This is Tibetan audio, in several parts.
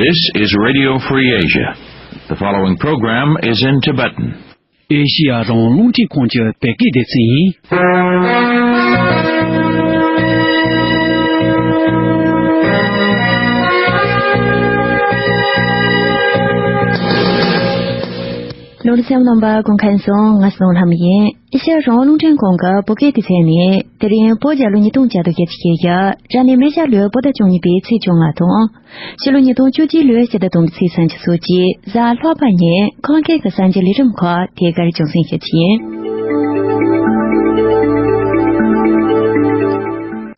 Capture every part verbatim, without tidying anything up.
This is Radio Free Asia. The following program is in Tibetan. ཨེ་ཤི་ཡ་རང་དབང་རླུང་འཕྲིན་ཁང་གི་བོད་སྐད་སྡེ་ཚན་ཡིན། ལོ་རི་སེམས་རྣམ་པ་སྐུ་ཁམས་བཟང་། ང་སྣང་ལྷམ་ཡིན། ཨེ་ཤ་ཡ་རང་དབང་རླུང་འཕྲིན་ཁང་གི་བོད་སྐད་སྡེ་ཚན་ནས་དེ་རིང་བོད་རྒྱལ་ལོ་ཉིས་སྟོང་བརྒྱ་དང་བརྒྱད་ཅུ་གྱ་བཞི། རབ་གནས་སྨན་ཤར་ལོའི་བོད་ཟླ་བཅུ་གཉིས་པའི་ཚེས་བཅོ་ལྔ་དང་། ཕྱི་ལོ་ཉིས་སྟོང་བཅུ་གཅིག་ལོའི་ཕྱི་ཟླ་དང་པོའི་ཚེས་སུམ་ཅུ་སོགས་ཀྱི་གཟའ་ལྷག་པ་ཉིན་ཁམས་སྐད་ཀྱི་གསར་འགྱུར་ལས་རིམ་ཁག་དེ་གར་རྒྱང་སྲིང་ཞུ་རྒྱུ་ཡིན།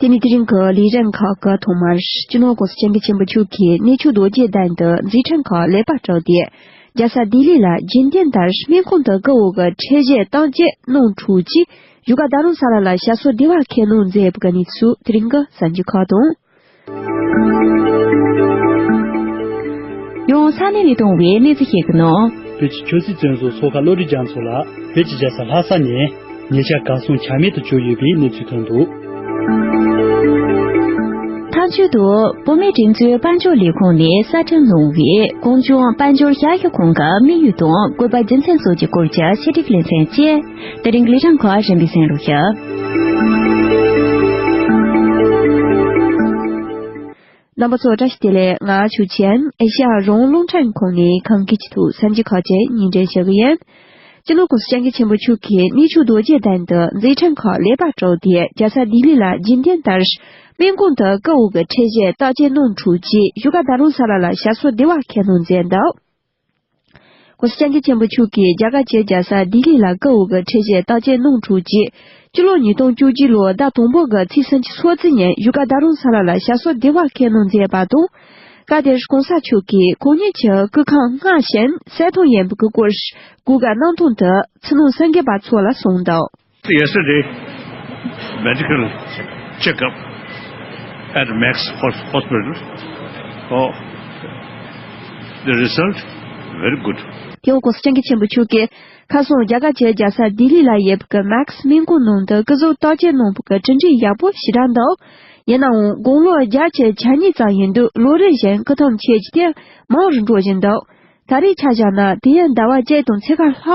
དེ་ནས་དེ་རིང་གི་ལས་རིམ་ཁག་གི་ཐོག་མར་སྤྱི་ནོར་༸གོང་ས་༸སྐྱབས་མགོན་ཆེན་པོ་མཆོག་གིས་གནས་མཆོག་རྡོ་རྗེ་གདན་དུ་མཛད་འཕྲིན་ཁག་ལེགས་པར་གྲུབ་སྟེ། རྒྱལ་ས་ལྡི་ལི་ལ་རྒྱུན་ལྡན་ལྟར་སྨན་ཁང་དུ་སྐུ་འོ་གི་ཁྲལ་བཞེས་བརྟག་དཔྱད་གནང་འཕྲོ་རྗེས་བཞུགས་སྒར་རྡ་རམ་ས་ལ་ལ་ཞབས་སོར་བདེ་བར་ཁས་ལེན་མཛད་པའི་གནས་ཚུལ་དེ་རིང་གི་གསར་འགྱུར་ཁག་དང་། ཡང་ས་གནས་ནས་བཏང་བའི་གནས་ཚུལ་ཞིག་གི་ནང་། བོད་ཀྱི་ཆོས་སྲིད་བཙོན་ཟུར་མཚོ་ཁ་བློ་གྲོས་རྒྱ་མཚོ་ལགས་བོད་ཀྱི་རྒྱལ་ས་ལྷ་ས་ནས་ཉེ་ཆར་གར་སོང་ཆ་མེད་དུ་གྱུར་ཡོད་པའི་གནས་ཚུལ་ཐོན་འདུག་ཐག་གཅོད་དུ་བུད་མེད་སྒྲིག་འཛུགས་དཔལ་འབྱོར་ལས་ཁུངས་ནས་གསར་སྐྲུན་གནང་བའི་གངས་ལྗོངས་དཔལ་འབྱོར་ཞབས་ཞུ་ཁང་གི་དམིགས་ཡུལ་དང་བཀོད་པ་རྒྱུ་མཚན་སོགས་ཀྱི་སྐོར་གྱི་ཕྱི་དྲིལ་ལེ་ཚན་བཅས་དེ་རིང་གི་ལས་རིམ་ཁག་གཞན་པའི་གསན་རོགས་ཞུ། རྣམ་པ་ཚོ་བཀྲ་ཤིས་བདེ་ལེགས། ང་ཆོས་ཆེན་ཨེ་ཤ་ཡ་རང་དབང་རླུང་འཕྲིན་ཁང་ནས་ཁམས་སྐད་ཀྱི་ཐོག་གསར་འགྱུར་ཁག་ཅིག་སྙན་སྒྲོན་ཞུ་གི་ཡིན། སྤྱི་ནོར་༸གོང་ས་༸སྐྱབས་མགོན་ཆེན་པོ་མཆོག་གིས་གནས་མཆོག་རྡོ་རྗེ་གདན་དུ་མཛད་འཕྲིན་ཁག་ལེགས་པར་གྲུབ་སྟེ་རྒྱལ་ས་ལྡི་ལི་ལ་རྒྱུན་ལྡན་ལྟར་སྨན་ཁང་དུ་སྐུ་འོ་གི་ཁྲལ་བཞེས་བརྟག་དཔྱད་གནང་འཕྲོ་རྗེས་བཞུགས་སྒར་རྡ་རམ་ས་ལ་ལ་ཞབས་སོར་བདེ་བར་ཁས་ལེན་མཛད་འདུག ༸གོང་ས་༸སྐྱབས་མགོན་ཆེན་པོ་མཆོག་གིས་རྒྱ་གར་གྱི་རྒྱལ་ས་ལྡི་ལི་ལ་སྐུ་འོ་གི་ཁྲལ་བཞེས་བརྟག་དཔྱད་གནང་འཕྲོ་རྗེས་སྤྱི་ལོ་ཉིས་སྟོང་བཅུ་གཅིག་ལོའི་ཟླ་དང་པོ་གི་ཚེས་སུམ་ཅུ་སོ་བརྒྱད་ཉིན་བཞུགས་སྒར་རྡ་རམ་ས་ལ་ལ་ཞབས་སོར་བདེ་བར་ཁས་ལེན་མཛད་པ་དང་། སྐབས་དེར་༸གོང་ས་མཆོག་གིས་ཁོང་ཉིད་ཀྱི་སྐུ་ཁམས་སྔར་བཞིན་གསལ་ཐང་ཡིན་པའི་སྐོར་གོ་སྐབས་གནང་དོན་དེ་ཕྱི་ནང་གསར་འགོད་པ་ཚོ་ལ་གསུངས་འདུག Yesterday, medical checkup at Max Hos- Hospital. Oh, the result very good. དེ་ཡང་༸གོང་ས་༸སྐྱབས་མགོན་ཆེན་པོ་མཆོག་གིས་ཁ་སང་རྒྱ་གར་གྱི་རྒྱལ་ས་ལྡི་ལི་ལ་ཡོད་པའི་མེག་སི་སྨན་ཁང་ནང་དུ་སྐུ་གཟུགས་བརྟག་དཔྱད་གནང་བའི་གྲུབ་འབྲས་ཡག་པོ་ཞེ་དྲག་འདུག་ཡིན་ནའང་དགུང་ལོ་བརྒྱད་ཅུ་གྱ་གཉིས་ཙམ་ཡིན་དུས་ལོ་རེ་བཞིན་སྐུ་ཐང་ཆད་ཀྱི་དེ་མང་རུ་འགྲོ་བཞིན་འདུག་ད་རེས་ཆ་བཞག་ན་དུས་ཡུན་ཟླ་བ་གཅིག་དང་ཕྱེད་ཀ་ལྷག་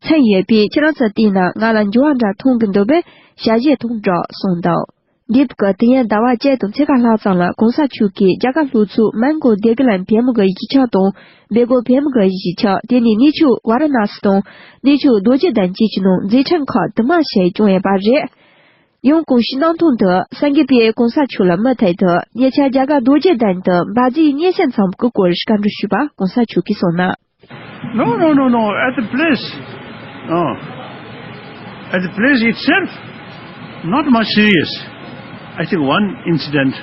ཚད་ཡོད་པས་ཁྱེད་རང་ཚོ་བལྟས་ན་ང་ལ་འགྱུར་བ་འདྲ་མཐོང་གི་འདུག་པས་ཞལ་བཞེས་དང་སྦྲགས་གསུངས་འདུག་འདས་པའི་དུས་ཡུན་ཟླ་བ་གཅིག་དང་ཕྱེད་ཀ་ལྷག་ཙམ་ལ་༸གོང་ས་མཆོག་གིས་རྒྱ་གར་ལྷོ་ཕྱོགས་མན་གོ་སྡེ་དགེ་ལམ་བོད་མི་གི་གཞིས་ཆགས་དང་སྦེལ་ཀོབ་བོད་མི་གི་གཞིས་ཆགས། དེ་ནས་གནས་མཆོག་ཝཱ་ར་ཎ་སི་དང་གནས་མཆོག་རྡོ་རྗེ་གདན་བཅས་ཀྱི་ནང་མཛད་འཕྲིན་ཁག་དུ་མ་ཞིག་བསྐྱངས་ཡོད་པ་རེད། ཡང་གོང་ཞུས་གནང་དོན་དུ་གསར་འགོད་པས་༸གོང་ས་མཆོག་ལ་མུ་མཐུད་དུ་ཉེ་ཆར་རྒྱ་གར་རྡོ་རྗེ་གདན་དུ་འབར་རྫས་སྙན་སེང་མཚམས་ཀྱི་སྐོར་བཀའ་འདྲི་ཞུས་པ་༸གོང་ས་མཆོག་གིས་གསུངས་ན། No, no, no, no. At the place, no. At the place itself, not much serious. I think one incident,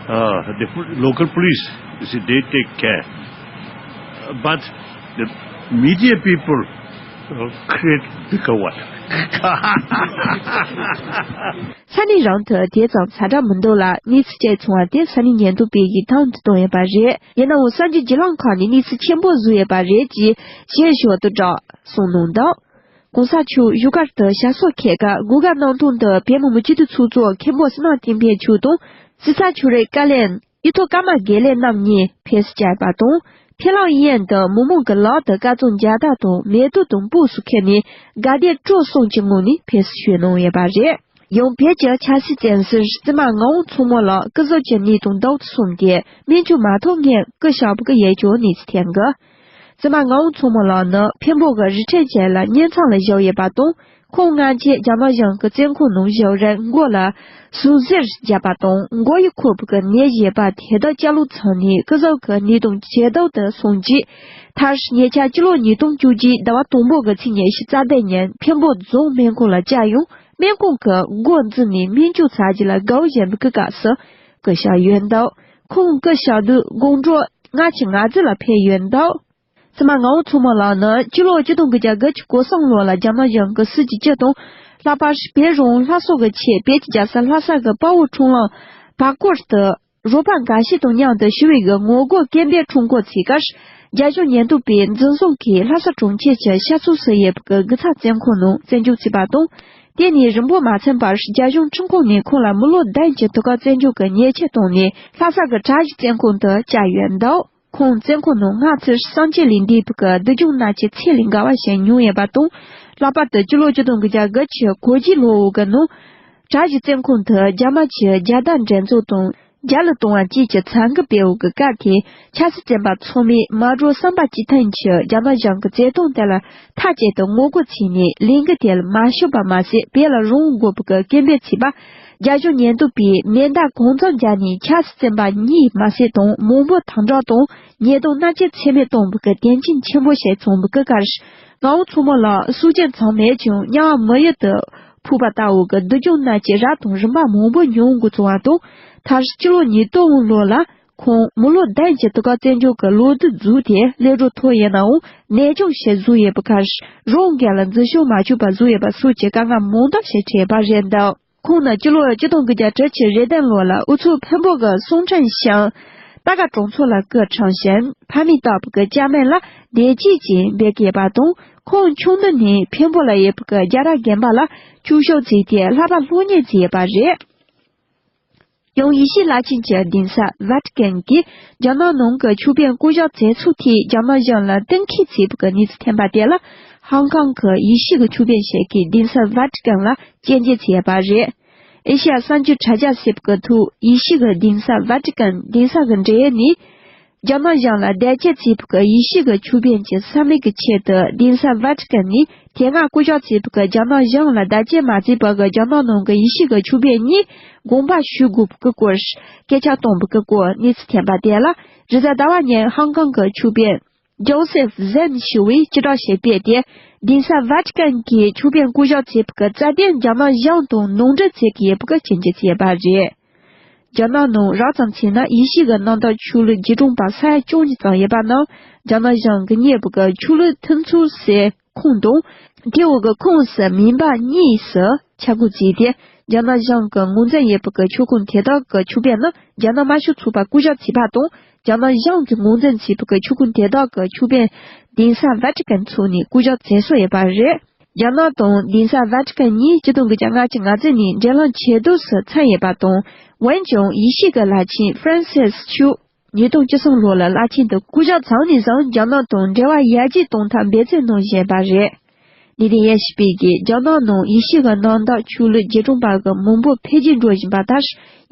uh, the po- local police, you see, they take care. Uh, but the media people uh, create bigger one. ས་གནས་རང་དུ་དེ་ཙམ་ཛ་དྲག་མི་འདུག་ལ། གནས་ཚུལ་གཅིག་བྱུང་བ་དེ་ས་གནས་ཉེན་རྟོག་པས་ཡིག་ཐང་དུ་བཏང་ཡོད་པ་རེད། ཡིན་ནའང་གསར་འགྱུར་བརྒྱུད་ལམ་ཁག་ནས་གནས་ཚུལ་ཆེན་པོ་བཟོས་ཡོད་པ་རེད་ཅེས་ཞལ་ཞོར་དུ་བསྒྲགས་གསུངས་གནང་འདུག ༸གོང་ས་མཆོག་བཞུགས་སྒར་དུ་ཞབས་སོར་འཁོད་སྐབས་གོ་སྐབས་གནང་དོན་དུ་བོད་མི་མང་སྤྱི་འཐུས་ཚོགས་གཙོ་མཁན་པོ་བསོད་ནམས་བསྟན་འཕེལ་མཆོག་དང་སྲིད་ཚབ་ཆོས་རིག་བཀའ་བློན་གཡུ་ཐོག་ཀརྨ་དགེ་ལེགས་རྣམ་གཉིས་ཕེབས་བསུ་བྱས་པ་དང་། ཕེབས་ལམ་དབྱིན་དུ་མི་མང་གི་ལག་ཏུ་སྐར་རྩང་བརྒྱ་དག་དང་མེ་ཏོག་དང་སྤོས་སོགས་ཁྱེར་ནས་དགའ་དད་སྤྲོ་གསུམ་གྱི་ངང་ནས་ཕེབས་བསུ་ཞུས་གནང་ཡོད་པ་རེད། ཡང་བོད་ཀྱི་ཆབ་སྲིད་བཙོན་ཟུར་བཙུན་མ་ངག་དབང་མཚོ་མོ་ལགས་སྐུ་གཟུགས་ཀྱི་གནས་སྟངས་ལྡོག་ཏུ་སོང་སྟེ་སྨན་བཅོས་མ་ཐུབ་སྔོན་སྐུ་གཤེགས་པ་གི་ཡོད་ཀྱང་གནས་ཚུལ་ཐོན་གི། བཙུན་མ་ངག་དབང་མཚོ་མོ་ལགས་ནི་འཕན་པོ་གི་རི་ཁྲོད་ཅན་ལ་གཉེན་ཚང་ལ་བཞག་ཡོད་པ་དང་། ཁོང་སྔ་རྗེས་རྒྱ་ནག་གཞུང་གི་བཙོན་ཁང་ནང་བཞུགས་རིང་མགོ་ལ་ཟུག་གཟེར་བརྒྱབ་པ་དང་མགོ་ཡུ་འཁོར་བུ་གི་ནད་ཡོད་པ་དེ་དག་བཅའ་ལུགས་ཚང་ནས་སྐུ་གཟུགས་ཀྱི་གནས་སྟངས་ཇེ་སྡུག་ཏུ་སོང་རྗེས། མཐར་ཉེ་ཆར་སྤྱི་ལོ་ཉིས་སྟོང་བཅུ་གཅིག་ཟླ་བ་དང་པོ་གི་ཚེས་ཉི་ཤུ་རྩ་བདུན་ཉིན་འཕན་པོ་རྫོང་སྨན་ཁང་ལ་བཅར་ཡང་སྨན་ཁང་གི་སྒོ་འཛུལ་ནས་སྨན་བཅོས་ཚར་རྗེས་ལ་དགའ་བོ་བཞིན་པའི་སྐབས་སུ་སྐུ་གཤེགས་ཡོད་འདུག་ཁོང་སྐུ་གཤེགས་དུས་དགོང་དྲོ་སྔ་ཕྱི་ང་ཚོ་ལ་ཕེབས་ཡོད་འདུག་བཙུན་མ་ངག་དབང་མཚོ་མོ་ལགས་ནི་སྤྱི་ལོ་ཆིག་སྟོང་དགུ་བརྒྱ་དགུ་བཅུ་གོ་གསུམ་ལོ་ལ་རྒྱ་ནག་གཞུང་གི་སྲིད་ཀྱི་སྤྱི་དང་། ལྷག་པར་བོད་རང་དབང་ལྷ་ས་གི་ཆེད་བོད་ཀྱི་རྒྱལ་ས་ལྷ་ས་གི་དཔའ་བོ་ཁྲོམ་ལམ་བར་སྐོར་དུ་རོགས་པ་འགའ་ཤས་དང་མཉམ་དུ་ཞི་བའི་གི་ངོ་རྒོལ་སྐད་འབོད་ཁྲོམ་སྐོར་བྱེད་སྐབས། རྒྱ་གཞུང་ཉེན་རྟོག་པས་འཛིན་བཟུང་གིས་ལྷ་ས་གྲོང་ཁྱེར་གྱི་ཤར་ཕྱོགས་སུ་ཡོད་པའི་གི་དགུ་ཚ་བཙོན་ཁང་ནང་བཙན་འཇུག་བྱས་པ་དང་། དེ་ནས་རིང་པོ་མ་ཕྱིན་པར་རྒྱ་གཞུང་ཁྲིམས་ཁང་ནས་ཁོང་ལ་མི་ལོ་བདུན་གྱི་དུས་བཀག་བཙོན་འཇུག་གི་ཉེས་ཆད་བཏང་ནས། ལྷ་ས་གི་གྲྭ་བཞི་བཙོན་ཁང་དུ་བསྐྱལ་ཡོད་འདུག་ཁོང་བཙོན་ཁང་ནང་སྔ་ཕྱིར་སངས་རྒྱས་ལས་འདས་པའི་གི་སྡུག་སྦྱོང་མནར་གཅོད་ཚད་ལས་འགལ་བ་ཞིག་མྱོང་ཡོད་པ་དང་། ལྷག་པར་དུ་སྤྱི་ལོ་ཆིག་སྟོང་དགུ་བརྒྱ་དགུ་བཅུ་གོ་བརྒྱད་ལོའི་གི་ནང་། གྲྭ་བཞི་བཙོན་ཁང་དུ་རྒྱ་དམར་གྱི་རྒྱལ་དར་འགྲེམས་འཛུགས་དང་རྒྱལ་གླུ་གཏོང་བ་བཅས་ཀྱི་ཚན་ཁ་སྤེལ་བའི་གི་སྐབས་དེ། ཆབ་སྲིད་བཙོན་པ་ཚང་མས་མ་འགྲོ་བསམ་པ་ཅི་ཐུབ་ཀྱིས་རྒྱ་ནག་གཞུང་གི་བཙོན་དོང་དེ་ལ་མཐའ་གཅིག་ཏུ་ངོ་རྒོལ་བྱས་ནས། ལས་འགུལ་དེ་ལ་མ་ཞུགས་པ་མ་ཟད། བོད་ལ་རང་དབང་དགོས་པའི་གི་སྐད་འབོད་བྱས་པ། རྒྱ་གཞུང་ཉེན་རྟོག་པས་མེ་མདའ་གང་འཚམ་བརྒྱབ་ནས་ཆབ་སྲིད་བཙོན་པ་གཉིས་མ་ཟད་དང་མང་པོ་དམ་དྲག་དང་ཉེས་རྡུང་མནར་གཅོད་ཚད་མེད་བཏང་བའི་གི་དོན་རྐྱེན་ཆེན་པོ་ཞིག་བྱུང་བའི་གི་སྐབས། ང་ཚོ་ཚང་མ་ལ་སྲོག་སྐྱོན་ཙམ་མེད་ཀྱང་དམྱལ་བ་མི་ཡུལ་དུ་འཕུར་བ་ལྟ་བུའི་གི་སྡུག་སྦྱོང་མནར་གཅོད་རབ་དང་རིམ་པ་མང་པོ་མྱོང་དགོས་བྱུང་བ་དང་། མཐར་སྤྱི་ལོ་ཉིས་སྟོང་ལོ་ལ་ཁོང་མི་ལོ་བདུན་གྱི་དུས་བཀག་བཙོན་འཇུག་གི་ལོ་དུས་རྫོགས་ཏེ་སླེབས་འགྲོ་ཐུབ་ཡོད་ནའང་། ནད་བྱུང་ཞིག་བཟོས་ཡོད་པའི་ཁར་རང་སྒེར་ལ་འཛིན་སྐྱོང་མ་བྱས་པར་བཟོས་ཡོད་པ་སོགས་ཀྱི་དཀའ་ངལ་མང་དག་ཞིག་འཕྲད་པ་རེད་འདུག་ཁོང་ནི་སྤྱི་ལོ་ཆིག་སྟོང་དགུ་བརྒྱ་དྲུག་ཅུ་རེ་བདུན་ལོ་ལ་ཨུ་ཚུགས་འཕན་པོ་གི་སུང་ཁྲན་ཞང་རྟ་སྒ་གྲོང་ཚོ་ལ་སྐུ་འཁྲུངས་ཤིང་། ཕ་མས་བཏགས་པའི་གི་ཅ་མེན་ལ་བདེ་སྐྱིད་ཅེས་འབོད་ཀྱི་ཡོད་པ་དང་། ཁོང་ཆུང་དུས་ནས་འཕན་པོ་ལ་ཡོད་པའི་གི་རྒྱལ་རབས་དགོན་པ་ལ་ཆོས་ཞུགས་བྱས་ཏེ་བསླབ་པ་སློབ་གཉེར་བྱས་ཡོད་པ་རེད། ཡང་ཡེ་ཤེས་བླ་ཆེན་གྱི་གདན་ས་ཝ་ཏི་ཀན་གྱིས་རྒྱ་ནག་ནང་གི་ཆོས་དཔོན་བསྐོ་གཞག་བྱས་ཚུལ་ཐད་རྒྱ་ནག་གཞུང་ལ་གཏན་འཁེལ་བྱས་པའི་གནས་ཚུལ་ཐོན་པ་དེ་ལ། ཧང་ཀང་གི་ཡེ་ཤུ་གི་ཆོས་དཔོན་ཞིག་གིས་གདན་ས་ཝ་ཏི་ཀན་ལ་སྐྱོན་བརྗོད་བྱས་པ་རེད། ཨེ་ཤ་ཡ་གསར་འགྱུར་དྲ་རྒྱ་ཞེས་པའི་ཐོག་ཡེ་ཤུ་གི་གདན་ས་ཝ་ཏི་ཀན་གདན་ས་གི་འབྲེལ་ཡོད་ནས། རྒྱ་ནག་གཞུང་ལ་བརྡ་ཆད་བྱས་པའི་ཡེ་ཤུ་གི་ཆོས་དཔོན་གྱི་ས་མིག་གི་ཆེད་དུ་གདན་ས་ཝ་ཏི་ཀན་ནས་དེ་སྔ་བསྐོ་གཞག་བྱས་པའི་རྒྱ་ནག་གཞུང་ལ་བརྡ་ཆད་མ་བྱས་པར་རྒྱ་ནག་ནང་གི་ཡེ་ཤུ་གི་ཆོས་དཔོན་གཉིས་དགོངས་པ་ཞུ་དགོས་པའི་སྐོར་སྐད་ཆ་བཏང་བའི་སྐོར་གནས་ཚུལ་ཐོན་པ་དེ་ལ། རེས་གཟའ་ཟླ་བ་ཉིན་ཧང་ཀང་གི་ཆོས་དཔོན་ཇོ་སེབ་ཟན་ཞུ་བས་སྤྱི་བསྒྲགས་ཤིག་སྤེལ་ཏེ། གདན་ས་ཝ་ཏི་ཀན་གྱི་ཆོས་དཔོན་བསྐོ་གཞག་བྱས་པའི་རྩ་དོན་རྒྱ་ནག་གཞུང་དང་ནོར་འཁྲུལ་བྱེད་ཀྱི་ཡོད་པའི་སྐོར་སྐྱོན་བརྗོད་བྱས་པ་རེད། རྒྱ་ནག་ནང་རགས་ཙམ་མཚོན་ན། ཡེ་ཤུ་གི་གནམ་བདག་ཆོས་ལུགས་རྗེས་དྲུང་པ་ས་ཡ་བཅུ་གཉིས་ཙམ་ཡོད་པ་རྣམས་རྒྱ་ནག་གཞུང་གིས་གཉེར་བའི་ཆོས་ལུགས་མཐུན་ཚོགས་ཟེར་ཁང་དང་། དེའི་འོག་གི་ཁོངས་སུ་མིན་པ་གཉིས་སུ་ཆ་བགོས་བྱས་ཏེ། རྒྱ་ནག་གཞུང་གི་ངོས་འཛིན་ཡོད་པའི་ཆོས་ཁོངས་དེ་དག་གི་ཆོས་དཔོན་རྣམས་རྒྱ་ནག་དམར་ཤོག་ཚོགས་པར་བསྐོ་གཞག་བྱས་པ་དང་། རྒྱ་ནག་གཞུང་གིས་ངོས་འཛིན་བྱས་པའི་ཆོས་ཁོངས་དེ་དག་གི་ཆོས་དཔོན་གདན་ས་ཝ་ཏི་ཀན་ཚོགས་ནས་བསྐོ་གཞག་བྱས་སྲོལ་ཡོད་པ་རེད། རྒྱ་ནག་དང་གདན་ས་ཝ་ཏི་ཀན་གཉིས་ཆིག་སྟོང་དགུ་བརྒྱ་ལྔ་བཅུ་ང་བརྒྱད་ནས་འབྲེལ་ལམ་ཇེ་སྡུག་ཏུ་ཕྱིན་ཡོད་པ་དང་། འོན་ཀྱང་ཡེ་ཤུ་གི་བླ་ཆེན་ཧྥ་རན་སིས་མཆོག་ཉིས་སྟོང་བཅུ་གསུམ་ལོ་ལ་བླ་ཆེན་དུ་བསྐོ་གཞག་བྱུང་ནས་བཟུང་རྒྱ་ནག་དང་འབྲེལ་བ་ཡར་རྒྱས་གཏོང་ཐབས་འབད་བརྩོན་གནང་བཞིན་པ་རེད། ལི་ཏི་ཡན་ཤི་པིག་གིས་རྒྱ་ནག་ནང་ཡེ་ཤུ་གི་གནམ་བདག་ཆོས་ལུགས་རྗེས་དྲུང་པ་གི་མི་འབོར་འཕེལ་རྒྱས་འགྲོ་བཞིན་པ་ལྟར།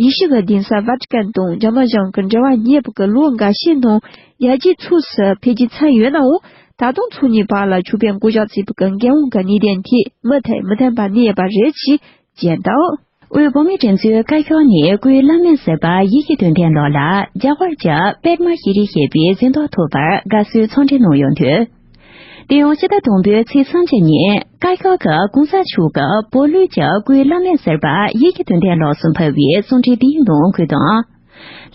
ཡེ་ཤུ་གི་གདན་ས་ཝ་ཏི་ཀན་དང་རྒྱ་ནག་གཞུང་གི་འབྲེལ་བ་ཉེ་བའི་ལོ་འགའ་ཤས་ནང་ཡར་རྒྱས་ཕྱོགས་སུ་འཕེལ་རྒྱས་ཕྱིན་ཡོད་ནའང་། ད་དུང་ཚོགས་གཉིས་བར་ལ་ཆོས་དཔོན་བསྐོ་གཞག་བྱས་པའི་འགན་དབང་གི་གནད་དོན་ཐད་མུ་མཐུད་མི་མཐུན་པ་གནས་ཡོད་པ་རེད་ཅེས་བརྗོད་འདུག་དབུས་བོད་མིའི་སྒྲིག་འཛུགས་བཀའ་ཤོག་ནས་སྐུའི་བླ་སྨན་ཟུར་པ་ཡེ་ཤེས་དོན་ལྡན་ལགས་ལ་རྒྱ་གར་གྱི་པདྨ་ཤྲི་རི་ཞེས་པའི་གཟེངས་རྟགས་ཐོབ་པར་དགའ་བསུའི་ཚོགས་འདུ་གནང་ཡོད་འདུག་དེ་ཡང་ཕྱི་ཟླ་དང་པོའི་ཚེས་སུམ་ཅུ་ཉིན་བཀའ་ཤོག་གི་གོང་ས་མཆོག་གི་བོད་ལུགས་ཀྱི་སྐུའི་བླ་སྨན་ཟུར་པ་ཡེ་ཤེས་དོན་ལྡན་ལགས་སུ་ཕུལ་བའི་གསུང་འཕྲིན་དེའི་ནང་ཁུལ་དང་།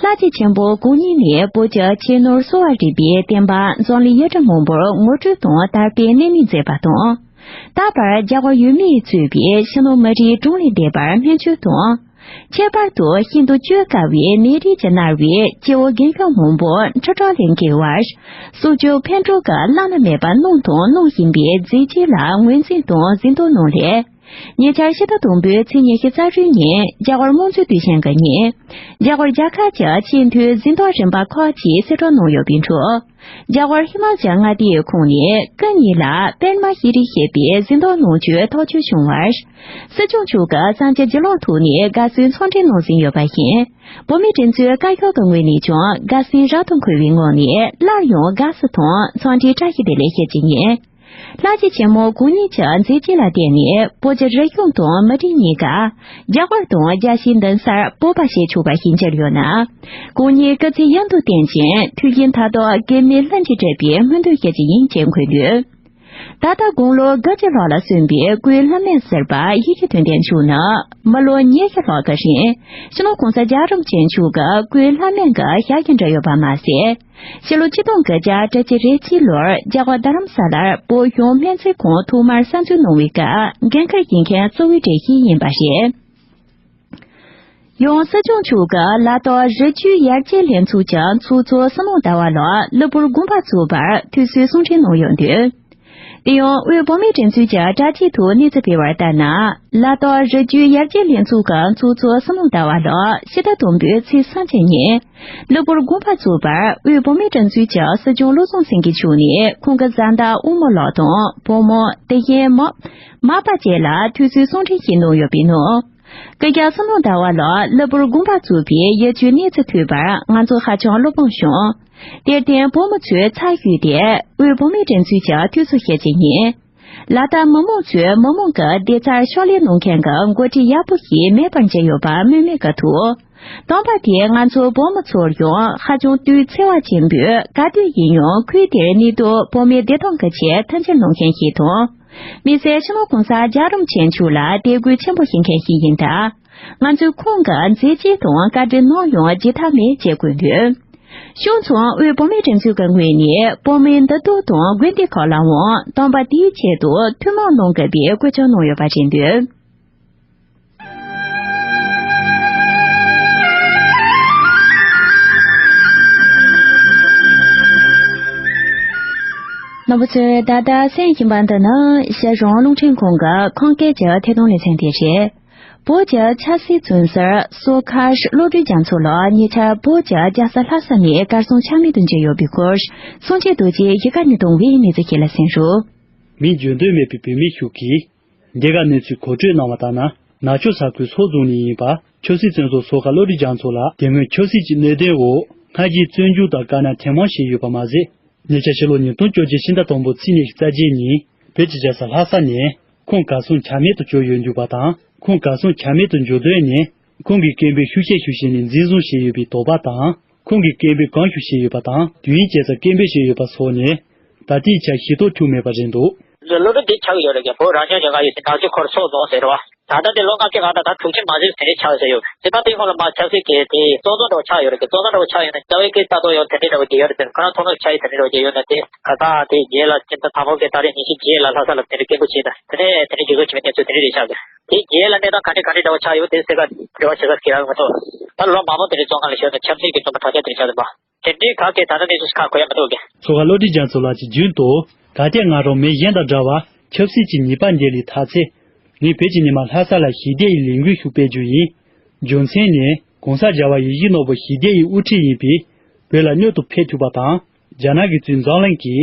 ལྷ་རྗེ་ཆེན་པོ་གང་ཉིད་ནས་བོད་ཀྱི་ཆོས་ནོར་གསོ་བ་རིག་པའི་བསྟན་པ་འཛམ་གླིང་ཡུལ་གྲུ་མང་པོར་ངོ་སྤྲོད་དང་དར་སྤེལ་གནད་སྨིན་མཛད་པ་དང་། ད་བར་རྒྱ་གར་ཡུལ་མིས་གཙོས་པའི་ཕྱི་ནང་མི་རིགས་གྲངས་ལས་འདས་པར་སྨན་བཅོས་དང་། ཁྱད་པར་དུ་ཤིན་ཏུ་བཅོས་དཀའ་བའི་ནད་རིགས་ཀྱིས་མནར་བའི་སྐྱེ་བོ་རྒན་གཞོན་མང་པོ་འཁྲུག་གྲོགས་ལས་འགལ་བར། གསོ་བཅོས་ཕན་གྲོགས་ཀྱི་བླ་ན་མེད་པ་གནང་དང་གནང་བཞིན་པའི་མཛད་རྗེས་ལ་ངོས་འཛིན་དང་གཟེངས་རྟགས་གནང་སླད། ཉེ་ཆར་ཕྱི་ཟླ་དང་པོའི་ཚེས་ཉི་ཤུ་རྩ་དྲུག་ཉིན་རྒྱ་གར་དམངས་གཙོའི་དུས་ཆེན་གྱི་ཉིན། རྒྱ་གར་རྒྱལ་ཁབ་ཀྱི་སྤྱི་འཐུས་གཟེངས་རྟགས་རིམ་པ་ཁག་ཅིག་གསལ་བསྒྲགས་གནང་ཡོད་པའི་ཁྲོད། རྒྱ་གར་ཧི་མ་ཅལ་མངའ་སྡེའི་ཁོངས་ནས་སྐུ་ཉིད་ལ་པདྨ་ཤྲི་རི་ཞེས་པའི་གཟེངས་རྟགས་གནང་རྒྱུའི་ཐག་གཅོད་བྱུང་བར། སྲིད་སྐྱོང་མཆོག་གིས་གསར་འགྱུར་བརྒྱུད་ལམ་ཐོག་ནས་དགའ་བསུའི་ཚོགས་འདུ་གནང་བཞིན་ཡོད་པ་བཞིན། བོད་མིའི་སྒྲིག་འཛུགས་བཀའ་ཤོག་གི་ངོས་ནས་ཀྱང་དགའ་བསུའི་རབ་ཏུ་འཁོལ་བའི་ངང་ནས་སླར་ཡང་དགའ་བསུ་དང་ཚོགས་འདུའི་བཀྲ་ཤིས་བདེ་ལེགས་ཞུ་རྒྱུ་ཡིན། ལྷ་རྗེ་ཆེན་མོ་གང་ཉིད་ཀྱི་མཛད་རྗེས་ལ་བརྟེན་ནས་བོད་ཀྱི་རིག་གཞུང་དང་མི་རིགས་གཉིས་ཀ་རྒྱ་གར་དང་རྒྱལ་སྤྱིའི་མདུན་སར་སྤོབས་པ་བྱེད་ཆོག་པ་ཞིག་གྱུར་ཡོད་ན། གང་ཉིད་སྐུ་ཚེ་ཡུན་དུ་བརྟན་ཅིང་ཐུགས་རྗེ་མཐའ་དག་གེགས་མེད་ལྷུན་གྱིས་གྲུབ་པའི་སྨོན་འདུན་ཞུ་རྒྱུ་ཡིན་ཅེས་འཁོད་འདུག་ད་ལྟ་དགུང་ལོ་དགུ་བཅུ་ལྷག་ལ་སོན་པའི་སྐུའི་བླ་སྨན་ཟུར་པ་ཡེ་ཤེས་དོན་ལྡན་མཆོག་ནི་མི་ལོ་ཉི་ཤུ་ལྷག་གི་རིང་སྤྱི་ནོར་༸གོང་ས་༸རྒྱལ་བ་རིན་པོ་ཆེ་མཆོག་གི་སྐུའི་བླ་སྨན་གྱི་ཞབས་ཀྱིས་བྲིས་ཡོད་པ་མ་ཟད། ཕྱི་ལོ་ཆིག་སྟོང་དགུ་བརྒྱ་དྲུག་ཅུ་རེ་གཅིག་ལོར་རྒྱ་གར་རྡ་རམ་ས་ལར་བོད་གཞུང་སྨན་རྩིས་ཁང་ཐོག་མར་གསར་འཛུགས་གནང་བའི་སྐབས་འགན་འཁུར་བཞེས་མཁན་གཙོ་བོའི་གྲས་ཤིག་ཡིན་པ་རེད། ཡང་སྲིད་སྐྱོང་མཆོག་གི་ལ་དྭགས་རི་ཆུའི་ཡར་རྒྱས་ལྷན་ཚོགས་ཀྱི་ཚོགས་གཙོ་བསོད་ནམས་ཟླ་བ་ལགས་གློ་བུར་དགོངས་པ་རྫོགས་པར་དུས་གསོའི་གསུང་འཕྲིན་གནང་ཡོད་འདུག་དེ་ཡང་དབུས་བོད་མིའི་སྒྲིག་འཛུགས་ཀྱི་དྲ་རྒྱའི་ཐོག་གནས་ཚུལ་སྤེལ་བར་ལྟར་ན། ལ་དྭགས་རི་རྒྱུད་ཡར་རྒྱས་ལྷན་ཚོགས་ཀྱི་ཚོགས་གཙོ་བསོད་ནམས་ཟླ་བ་ལགས་ཕྱི་ཟླ་དང་པོའི་ཚེས་སུམ་ཅུ་ཉིན། གློ་བུར་དགོངས་པ་རྫོགས་པར་དབུས་བོད་མིའི་སྒྲིག་འཛུགས་ཀྱི་སྲིད་སྐྱོང་བློ་བཟང་སེང་གེ་མཆོག་ནས་ཁོང་གི་བཟའ་ཟླ་དབུ་མོ་ལགས་དང་བུ་མོ་དེ་བཞིན་མ་མ་པ་བཅས་ལ་དུས་ཚོད་གསུང་འཕྲིན་ཞིག་གནང་ཡོད་པའི་ནང་། སྐུ་ཞབས་བསོད་ནམས་ཟླ་བ་ལགས་གློ་བུར་དགོངས་པ་རྫོགས་པའི་ཡིད་སྐྱོའི་གནས་ཚུལ་ཐོས་པར་ང་ཚོ་ཧ་ཅང་བློ་ཕམ་བྱུང་། དེར་བརྟེན་བུ་མོ་ཚོས་ཚབ་ཞུས་ཏེ་དབུས་བོད་མིའི་སྒྲིག་འཛུགས་ཀྱི་འཐུས་ཚོགས་ཞིག་བྱས་ཡིན། ལ་དྭགས་མི་མང་ཚོས་མི་མང་གི་བདེ་རྩར་ཕྱག་ལས་གནང་མཁན་གྱི་འགོ་ཁྲིད་ཡག་པོ་ཞིག་མེད་པར་གྱུར་ཡོད་པ་སྨོས་མེད་ཀྱི་ཐོག། དང་པ་དེ་ང་ཚོ་བུ་མོ་ཚོར་ཡང་ཧ་ཅང་དུས་འཚེ་བ་ཆེན་པོས་ག་དུས་ཡིན་ཡང་ཁུལ་དེར་གནས་སྡོད་བོད་མིའི་བདེ་ཐང་གི་ཆེད་མཐུན་རྐྱེན་གནང་མཁན་ཞིག་དང་། མི་སེར་སྤྱི་ནོར་གོང་ས་རྒྱལ་རིན་པོ་ཆེ་མཆོག་ལ་དད་གུས་ཆེན་པོ་བྱེད་མཁན་ཞིག་ཡིན་སྟབས། ང་ཚོས་ཁོང་གི་མཛད་རྗེས་དང་བཀའ་དྲིན་ནམ་ཡང་བརྗེད་ཐབས་མེད་ཅེས་བཀོད་འདུག། གཞུང་ཚོགས་དབུས་བོད་མིའི་སྒྲིག་འཛུགས་ཀྱི་ངོས་ནས་བོད་མིའི་འདུ་སྟོན་དང་དགོན་སྡེ་ཁག་ལ་འོང་དམ་པ་དེའི་ཆེད་དུ་ཐུན་མོང་གནང་དགོས་པའི་བཀོད་ཁྱབ་གནང་ཡོད་པ་རེད་འདུག། རྣམ་པ་ཚོས་ད་ལྟ་གསན་བཞིན་པ་འདི་ནི་རྒྱལ་གཞུང་རླུང་འཕྲིན་ཁང་གི་ཁམས་སྐད་ཀྱི་ཐད་གཏོང་ལེ་ཚན་དེ་རེད། བོད་ཀྱི་ཆབ་སྲིད་བཙོན་ཟུར་སོ་ཁ་བློ་གྲོས་རྒྱ་མཚོ་ལགས་ཉེ་ཆར་བོད་ཀྱི་རྒྱལ་ས་ལྷ་ས་ནས་གར་སོང་ཆ་མེད་དུ་གྱུར་ཡོད་པའི་སྐོར་གསུང་ཆོས་རྡོ་རྗེ་གཞིས་ཀ་ནས་བཏང་བའི་གནས་ཚུལ་ཞིག་ལ་གསན་རོགས། མིང་བརྗོད་འདོད་མེད་པའི་བོད་མི་ཞིག་གིས། འདི་ག་གནས་ཚུལ་གོ་སྤྲོད་གནང་བ་ལྟར་ན། ནག་ཆུ་ས་ཁུལ་མཚོ་རྫོང་ནས་ཡིན་པ་ཆབ་སྲིད་བཙོན་ཟུར་སོ་ཁ་བློ་གྲོས་རྒྱ་མཚོ་ལགས་དེ་སྔོན་ཆབ་སྲིད་ཀྱི་གནད་དོན་འོག་སྔ་རྗེས་བཙོན་འཇུག་དང་དཀའ་ངལ་ཐེངས་མང་བྱས་ཡོད་པ་མ་ཟད། ཉེ་ཆར་ཕྱི་ལོ་ཉིས་སྟོང་བཅོ་བརྒྱད་ཕྱི་ཟླ་དང་པོ་ཚེས་ཉི་ཤུ་རྩ་བརྒྱད་ཉིན་བོད་ཀྱི་རྒྱལ་ས་ལྷ་ས་ནས་ཁོང་གར་སོང་ཆ་མེད་དུ་གྱུར་ཡོད་འདུག་པ་དང་། ཁོང་གར་སོང་ཆ་མེད་དུ་འགྱུར་དོན་ནི། ཁོང་གི་སྐད་འབོད་ཤུགས་ཆེ་ཤོས་ཤིག་ནས་འཛིན་བཟུང་བྱས་ཡོད་པའི་དོགས་པ་དང་། ཁོང་གི་སྐད་འབོད་གང་ཤོས་བྱས་ཡོད་པ་དང་། དུས་ཡུན་ཇི་ཙམ་སྐད་འབོད་བྱས་ཡོད་པ་སོགས་ནི། ད་ལྟའི་ཆར་ཤེས་རྟོགས་ཐུབ་མེད་པ་རེད་འདུག། ལོ་ལོ་དེ་ཆགས་ཡོད་རེད་ཀྱི། བོད་རང་སྐྱོང་ལྗོངས་ཀྱི་ཡུལ་དེ་ནག་ཆུ་ཁོར་སོག་རྫོང་ཟེར་བ། ད་ལྟ་དེ་ལོ་ལྔ་བཅུ་ང་ལྔ་དང་དྲུག་ཅུ་མ་ཟིན་དེ་འདྲའི་ཆགས་ཟེར་ཡོད། དེ་པ་དེ་ཁོང་ལ་མ་ཆབ་སྲིད་ཀྱི་དེ་བཙོན་ཟོན་འདྲ་བོ་ཆགས་ཡོད་རེད་ཀྱི། བཙོན་ཟོན་འདྲ་བོ་ཆགས་ཡོད་ན་རྩ་བའི་སྐད་ལྟ་རྟོག་ཡོད་དེ་འདྲའི་འདྲ་བོ་བརྗེ་ཡོད་རེད་ཟེར། ཁོ་རང་ཐོག་མར་ཆགས་ཡོད་དེ་འདྲའི་འདྲ་བོ་བརྗེ་ཡོད་ན་དེ་ག་ས་དེ་རྗེས་ལ་སྤྱི་ཟླ་དང་པོ་གི་ཏ་རིག་ཉི་ཤུ་རྗེས་ལ་ལྷ་ས་ལ་དེ་འདྲའི་སྐད་འབོད་བྱས་ན་དེ་ནས་དེ་འདྲའི་འགྱུར་ལྡོག་ཆེ་བའི་གནས་ཚུལ་དེ་འདྲའི་རེད་ཤག་གི། དེ་རྗེས་ལ་གནས་སྟངས་ག་འདྲ་ག་འདྲ་འདྲ་བོ་ཆགས་ཡོད་དེ་སེ་ག་འབྲེལ་བ་བྱེད་ས་ཁྱེད་རང་མ་གཏོགས། ད་ལོ་མང་པོ་དེ་འདྲའི་བཙོན་ཁང་ལ་ཞོན་ན་ཆབ་སྲིད་ཀྱི་བཙོན་པ་དྲག་ཆ་དེ་འདྲ་ཆགས་འདུག་པ། དེ་འདྲའི་ག་གེ་ད་ལྟ་གནས་ཚུལ་ཁག་གོ་ཡ་མི་འདུག་གི། མཚོ་ཁ་བློ་གྲོས་རྒྱ་མཚོ་ལགས་ཀྱིས་རྒྱུན་དུ་ག་དེ་ང་རང་མི་གཞན་དང་འདྲ་བར་ཆབ་སྲིད་ཀྱི་ཉེས་པ་འདི་ལས་ཐར་ཚེ། ངས་བོད་ཀྱི་ཉི་མ་ལྷ་ས་ལ་ཞི་བདེ་ཡི་ལས་འགུལ་ཞིག་སྤེལ་རྒྱུ་ཡིན། རྒྱུ་མཚན་ནི་གོང་ས་རྒྱལ་བ་ཡིད་བཞིན་ནོར་བུ་ཞི་བདེ་ཡི་དབུ་ཁྲིད་ཡིན་པས། བོད་ལ་མྱུར་དུ་ཕེབས་ཐུབ་པ་དང་། རྒྱ་ནག་གིས་བཙོན་འཛམ་གླིང་གི་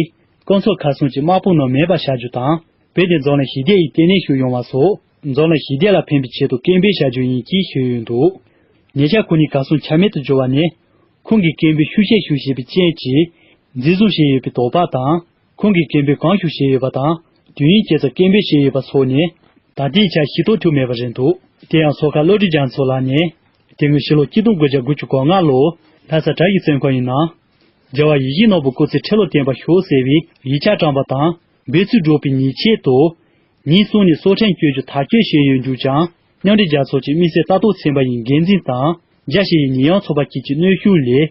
སྐུ་ཚབ་ཁ་སང་གི་དམག་དཔུང་ནང་མེད་པ་བྱ་རྒྱུ་དང་། བོད་དེ་འཛམ་གླིང་ཞི་བདེ་ཡི་ལྟེ་གནས་ཤིག་ཡོང་བ་སོགས་འཛམ་གླིང་ཞི་བདེ་ལ་ཕན་པའི་ཆེད་དུ་སྐད་འབོད་བྱ་རྒྱུ་ཡིན་ཞེས་ཞུས་ཡོད་འདུག། ཉེ་ཆར་ཁོང་ཉིད་གར་སོང་ཆ་མེད་དུ་གྱུར་བ་ནི། ཁོང་གིས་སྐད་འབོད་ཤུགས་ཆེ་ཤོས་བྱས་པའི་རྐྱེན་གྱིས་འཛིན་བཟུང་བྱས་ཡོད་པའི་དོགས་པ་དང་། ཁོང་གིས་སྐད་འབོད་གང་ཤོས་བྱས་ཡོད་པ་དང་། དུས་ཡུན་ཇི་ཙམ་སྐད་འབོད་བྱས་ཡོད་པ་སོགས་ནི། ད་ལྟའི་ཆར་ཤེས་རྟོགས་ཐུབ་མེད་པ་རེད་འདུག། དེ་ཡང་མཚོ་ཁ་བློ་གྲོས་རྒྱ་མཚོ་ལགས་ནས། དེ་སྔོན་ཕྱི་ལོ་ཆིག་སྟོང་དགུ་བརྒྱ་དགུ་བཅུ་གོ་ལྔ་ལོར་ལྷ་ས་དྲ་བའི་བཙོན་ཁང་ཡི་ནང་། རྒྱལ་བ་ཡིད་བཞིན་ནོར་བུ་སྐུ་ཚེ་ཁྲི་ལོ་བརྟན་པར་ཤོག་ཟེར་བའི་ཡིག་ཆ་བཀྲམ་པ་དང་། འབོད་ཚིག་སྒྲོག་པའི་ཉེས་ཆད་དུ། ཉིན་གསུམ་ནས་སྲོག་ཁྲིམས་གཅོད་རྒྱུ་ཐག་གཅོད་བྱས་ཡོད་འདུག་ཀྱང་། མཉམ་འབྲེལ་རྒྱལ་ཚོགས་ཀྱི་དམིགས་བསལ་ལྟ་རྟོག་ཚན་པ་ཡི་འགན་འཛིན་དང་། རྒྱ་ཆེ་ཡི་ཉེས་ཡངས་ཚོགས་པ་བཅས་ཀྱི་གནོན་ཤུགས་ལས།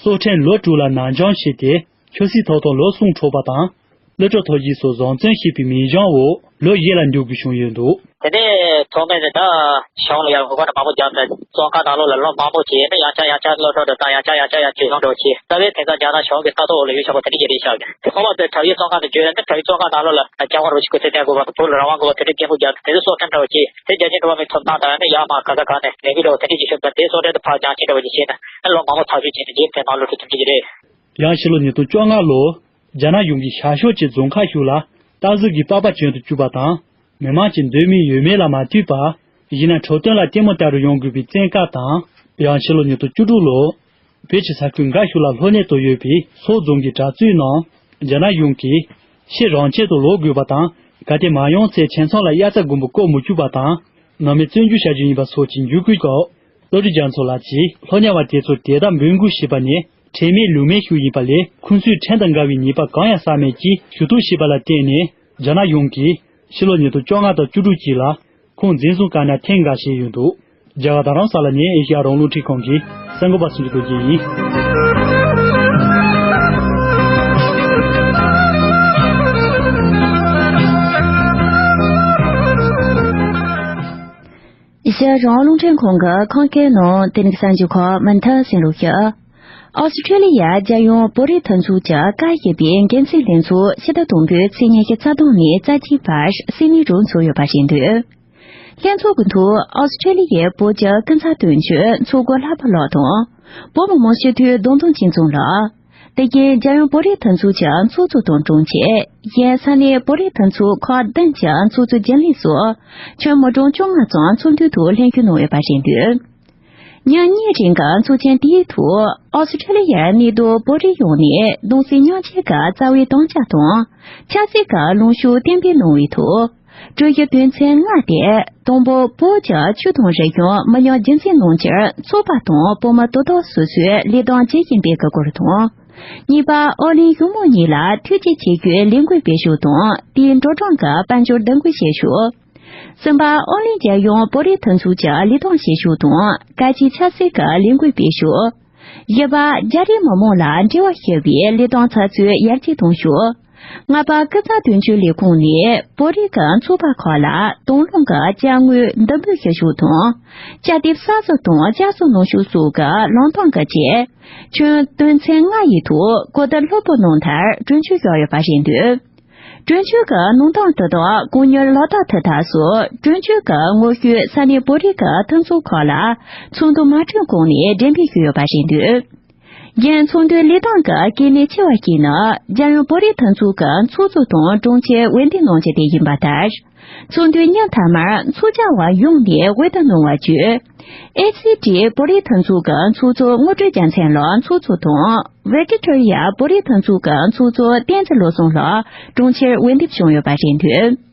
སྲོག་ཁྲིམས་ལོ་དྲུག་ལ་ནང་འགྱངས་བྱས་ཏེ། ཆབ་སྲིད་ཐོབ་ཐང་ལོ་གསུམ་འཕྲོག་པ་དང་། སློབ་གྲྭ་མཐོ་བརྒྱུད་སོགས་བཟང་བཙོན་བྱས་པའི་མིང་བྱང་འོག་ལོ་བཞི་ལ་འཇུག་དགོས་བྱུང་ཡོད་འདུག། དེ་ནས་ཐོག་མེད་ནས་ད་གཞུང་ལ་ཡང་ངོ་རྒོལ་མང་པོ་བརྒྱབ་ནས་བཙོན་ཁང་ནང་ལོགས་ལ་ལོ་མང་པོ་བྱས་ནས་ཡང་བསྐྱར་ཡང་བསྐྱར་སློབ་གྲྭ་དུ་བཏང་། ཡང་བསྐྱར་ཡང་བསྐྱར་ཡང་བྱེད་སྟངས་འདྲ་བོ་བྱས། རྩ་བའི་དེང་སང་རྒྱ་ནག་གཞུང་གི་ལྟ་རྟོག་འོག་ལ་ཡོད་བཞག་པ་དེ་འདྲ་ཞིག་རེད་ཤག། དེ་ཁོ་པ་ཚོས་དྲ་བའི་བཙོན་ཁང་དུ་བརྗོད་ནས་དྲ་བའི་བཙོན་ཁང་ནང་ལོགས་ལ་སྐྱབས་མགོན་རིན་པོ་ཆེ་སྐུ་ཚེ་བརྟན་དགོས་པ་དང་། བོད་ལ་རང་དབང་དགོས་པ་དེ་འདྲའི་སྐད་འབོད་བརྒྱབ་ནས། དེ་ཚོ་སྲོག་ཁྲིམས་འདྲ་བོ་བྱས། དེ་རྒྱ་ཆེའི་འགྲོ་བ་མིའི་ཐོབ་ཐང་དང་། ཡང་ན་ཡར་མར་ག་ས་ག་ནས་ལས་འགུལ་འདྲ་བོ་དེ་འདྲ་ཞིག་ཤོར་ཙང་། དེ་སྲོག་ཁྲིམས་དེ་ཕར་འགྱངས་ཆེན་འདྲ་བོ་ཞིག་བྱས་ནས་ལོ་མང་པོ་ཐག་གཅོད་བྱས་ནས་རྗེས་ཕན་མ་ལོ་ཁྲི་དྲུག་ཅུ་ཞིག་རེད། ཡང་ཕྱི་ལོ་ཉིས་སྟོང་བཅོ་ལྔ་ལོར། རྒྱ་ནག་གཞུང་གིས་ཤར་ཕྱོགས་ཀྱི་རྫོང་ཁག་ཞིག་ལ་སྟག་གཟིག་གི་པགས་པ་གྱོན་དུ་བཅུག་པ་དང་། མི་མང་གི་འདོད་མོས་ཡོད་མེད་ལ་མ་ལྟོས་པར། གཞི་ནས་འཕྲོད་བསྟེན་ལ་ལྟད་མོ་ལྟ་རུ་ཡོང་དགོས་པའི་བཙན་བཀའ་དང་། ཡང་ཕྱི་ལོ་ཉིས་སྟོང་བཅུ་དྲུག་ལོར། བོད་ཀྱི་ས་ཁུལ་འགའ་ཞིག་ལ་ལྷོ་སྣེ་དུ་ཡོད་པའི་སོག་རྫོང་གི་གྲྭ་བཙུན་རྣམས། རྒྱ་ནག་གཞུང་གིས་ཕྱིར་རང་ཆས་དུ་ལོག་དགོས་པ་དང་། གལ་ཏེ་མ་ཡོང་ཚེ་ཁྱིམ་ཚང་ལ་དབྱར་རྩྭ་དགུན་འབུ་བརྐོ་མི་བཅུག་པ་དང་། ནང་མི་བཙོན་འཇུག་བྱ་རྒྱུ་ཡིན་པ་སོགས་ཀྱི་འཇིགས་སྐུལ་སྐབས། བློ་གྲོས་རྒྱ་མཚོ་ལགས་ཀྱིས་སློབ་གཉེར་བ་དེ་ཚོར་དེ་ལྟར་འབོད་འགུག་བྱས་པ་ནི་ཁྲེལ་མེད་ལུགས་མེད་ཞིག་ཡིན་པ་ལས། ཁོང་ཚོས་ཁྲིམས་དང་འགལ་བའི་ཉེས་པ་གང་ཡང་བསགས་མེད་ཅེས་ཞུ་གཏུག་བྱས་པ་ལ་བརྟེན་ནས། རྒྱ་ནག་གཞུང་གིས་ཕྱི་ལོ་ཉིས་སྟོང་བཅོ་ལྔ་དང་བཅུ་དྲུག་བཅས་ལ་ཁོང་འཛིན་བཟུང་བཀག་ཉར་ཐེངས་འགའ་བྱས་ཡོད་འདུག། རྒྱ་གར་རྡ་རམ་ས་ལ་ནས་ཨེ་ཤེ་ཡ་རང་དབང་རླུང་འཕྲིན་ཁང་གི་གསར་འགོད་པ་སུ་ཇི་རྡོ་རྗེ་ཡིན། ཨེ་ཤེ་ཡ་རང་དབང་རླུང་འཕྲིན་ཁང་གི་ཁམས་སྐད་ནང་དེ་རིང་གསར་འགྱུར་ཁག་མུ་མཐུད་གསན་རོགས་ཞུ། ཨོ་སི་ཁྲེ་ལི་ཡ་རྒྱལ་ཡོངས་བོད་རིགས་མཐུན་ཚོགས་ཀྱི་བཀའ་བཞེས་པའི་འགན་འཛིན་ལྷན་ཚོགས་ཕྱི་ཟླ་དང་པོའི་ཚེས་ཉི་ཤུ་རྩ་བདུན་ནས་རྩ་གཅིག་བར་སིད་ནི་རུ་འཚོགས་ཡོད་པ་རེད་འདུག་ལྷན་ཚོགས་ཀྱི་ཐོག་ཨོ་སི་ཁྲེ་ལི་ཡའི་བོད་ཀྱི་སྐུ་ཚབ་དོན་གཅོད་མཚོ་སྒོ་ལྷག་པ་ལགས་དང་། བོད་མི་མང་སྤྱི་འཐུས་བདུན་སྟོང་གཅིག་འཛོམས་ལགས། དེ་བཞིན་རྒྱལ་ཡོངས་བོད་རིགས་མཐུན་ཚོགས་ཀྱི་ཚོགས་གཙོ་དང་དྲུང་ཆེ། གཞན་ས་གནས་བོད་རིགས་མཐུན་ཚོགས་ཁག་བདུན་གྱི་ཚོགས་གཙོ་རྒྱུན་ལས་སོགས་ཁྱོན་མི་གྲངས་བཅོ་ལྔ་ཙམ་ཚོགས་འདུའི་ཐོག་ལྷན་ཞུགས་གནང་ཡོད་པ་རེད་འདུག་ཉིན་གཉིས་རིང་གི་ཚོགས་ཆེན་དེའི་ཐོག་ཨོ་སི་ཁྲེ་ལི་ཡར་གནས་སྡོད་བོད་རིགས་ཡོངས་ནས་གདུང་སེམས་མཉམ་སྐྱེད་ཀྱི་རྩ་བའི་དམ་བཅའ་དང་ཆབ་སྲིད་ཀྱི་ལངས་ཕྱོགས་གཏན་འབེབས་གནང་བའི་ཐོག་གྲོས་གཞི་དོན་ཚན་ལྔ་སྟེ། དང་པོ། བོད་ཀྱི་ཆོས་དང་རིག་གཞུང་མི་ཉམས་རྒྱུན་འཛིན་གནང་ཕྱིར་ཚོགས་པ་དང་བོད་མི་དོ་བདག་སོ་སོས་ལས་དོན་བྱེད་བཞིན་པའི་སྐོར་དང་། གཉིས་པ། ཨོ་གླིང་གཞུང་མང་གཉིས་ལ་ཐུགས་རྗེ་ཆེ་ཞུའི་ལས་འགུལ་སྤེལ་ཕྱོགས་དང་དེའི་འགྲོ་གྲོན་གྱི་དཔལ་འབྱོར་བསྡུ་འགུལ་བྱེད་ཕྱོགས། གསུམ་པ། ཨོ་གླིང་རྒྱལ་ཡོངས་བོད་རིགས་མཐུན་ཚོགས་ཀྱི་ལས་དོན་བྱེད་ཕྱོགས་དང་གལ་ཆེའི་ཆབ་སྲིད་ཀྱི་ལས་འགུལ་སྤེལ་ཕྱོགས། བཞི་པ། རྒྱ་རིགས་མི་མང་ལ་འབྲེལ་བ་ཞུ་བའི་ལས་དོན་ཚགས་ཚུད་ཡར་རྒྱས་གཏོང་ཕྱོགས། ལྔ་པ། སྐུ་ཚབ་དོན་གཅོད་ལས་ཁུངས་ནས་བོད་རིགས་ཀྱི་ཚོགས་པ་ཁག་ལ་དང་བླངས་ཀྱི་དཔྱ་དངུལ་འདེམས་སྤེལ་ཞུ་ཕྱོགས་དང་། དཔྱ་དེབ་གསར་བཟོ་དང་བསྐྱར་གསོ་གནང་ཕྱོགས་སོགས་ཀྱི་ལམ་སྟོན་གྱི་ཆེད། ཁྱོན་དོན་ཚན་ལྔ་ཡི་ཐོག་གོ་བསྡུར་ལྷུག་པོ་གནང་མཐར་གྲོས་ཆོད་བཞག་ཡོད་པ་རེད་འདུག་གྲོས་ཆོད་ཀྱི་གནང་སྟངས་དེ་དག་གོ་མྱུར་ལག་བསྟར་ཐུབ་ཐབས་སུ་གྲོས་ཆོད་ཀྱི་ངོ་བཤུས་ས་གནས་བོད་རིགས་ཀྱི་མཐུན་ཚོགས་ཁག་ལ་ཚོགས་འདུ་མ་འཁྲུག་གོང་ནས་འགྲེམས་སྤེལ་ཞུས་ཡོད་པ་རེད་འདུག་རྒན་ཚོགས་འདུའི་ལས་སྟངས་ཀྱི་གལ་གནད་ཆེ་བ་ཞིག་ནི་རྒྱལ་ཡོངས་བོད་རིགས་མཐུན་ཚོགས་ཀྱི་ཚོགས་གཙོ་དང་དྲུང་ཆེ་འོས་འདེམས་གནང་རྒྱུ་དེ་ཡིན་པ་ལྟར། ཚོགས་འདུའི་ཉིན་མཐའ་མར་ཚོགས་བཅར་བ་ཡོངས་ནས་འོས་བསྡུ་གནང་བ་བརྒྱུད། ཨེ་སི་ཊི་བོད་རིགས་མཐུན་ཚོགས་ཀྱི་ཚོགས་གཙོ་དངོས་སྤྲུལ་རྒྱལ་མཚན་ལགས་ཚོགས་གཙོ་དང་། ཝི་ཀི་ཊོ་རི་ཡ་བོད་རིགས་མཐུན་ཚོགས་ཀྱི་ཚོགས་གཙོ་བསྟན་འཛིན་བློ་བཟང་ལགས་དྲུང་ཆེར་འོས་འདེམས་བྱུང་ཡོད་པ་རེད་འདུག་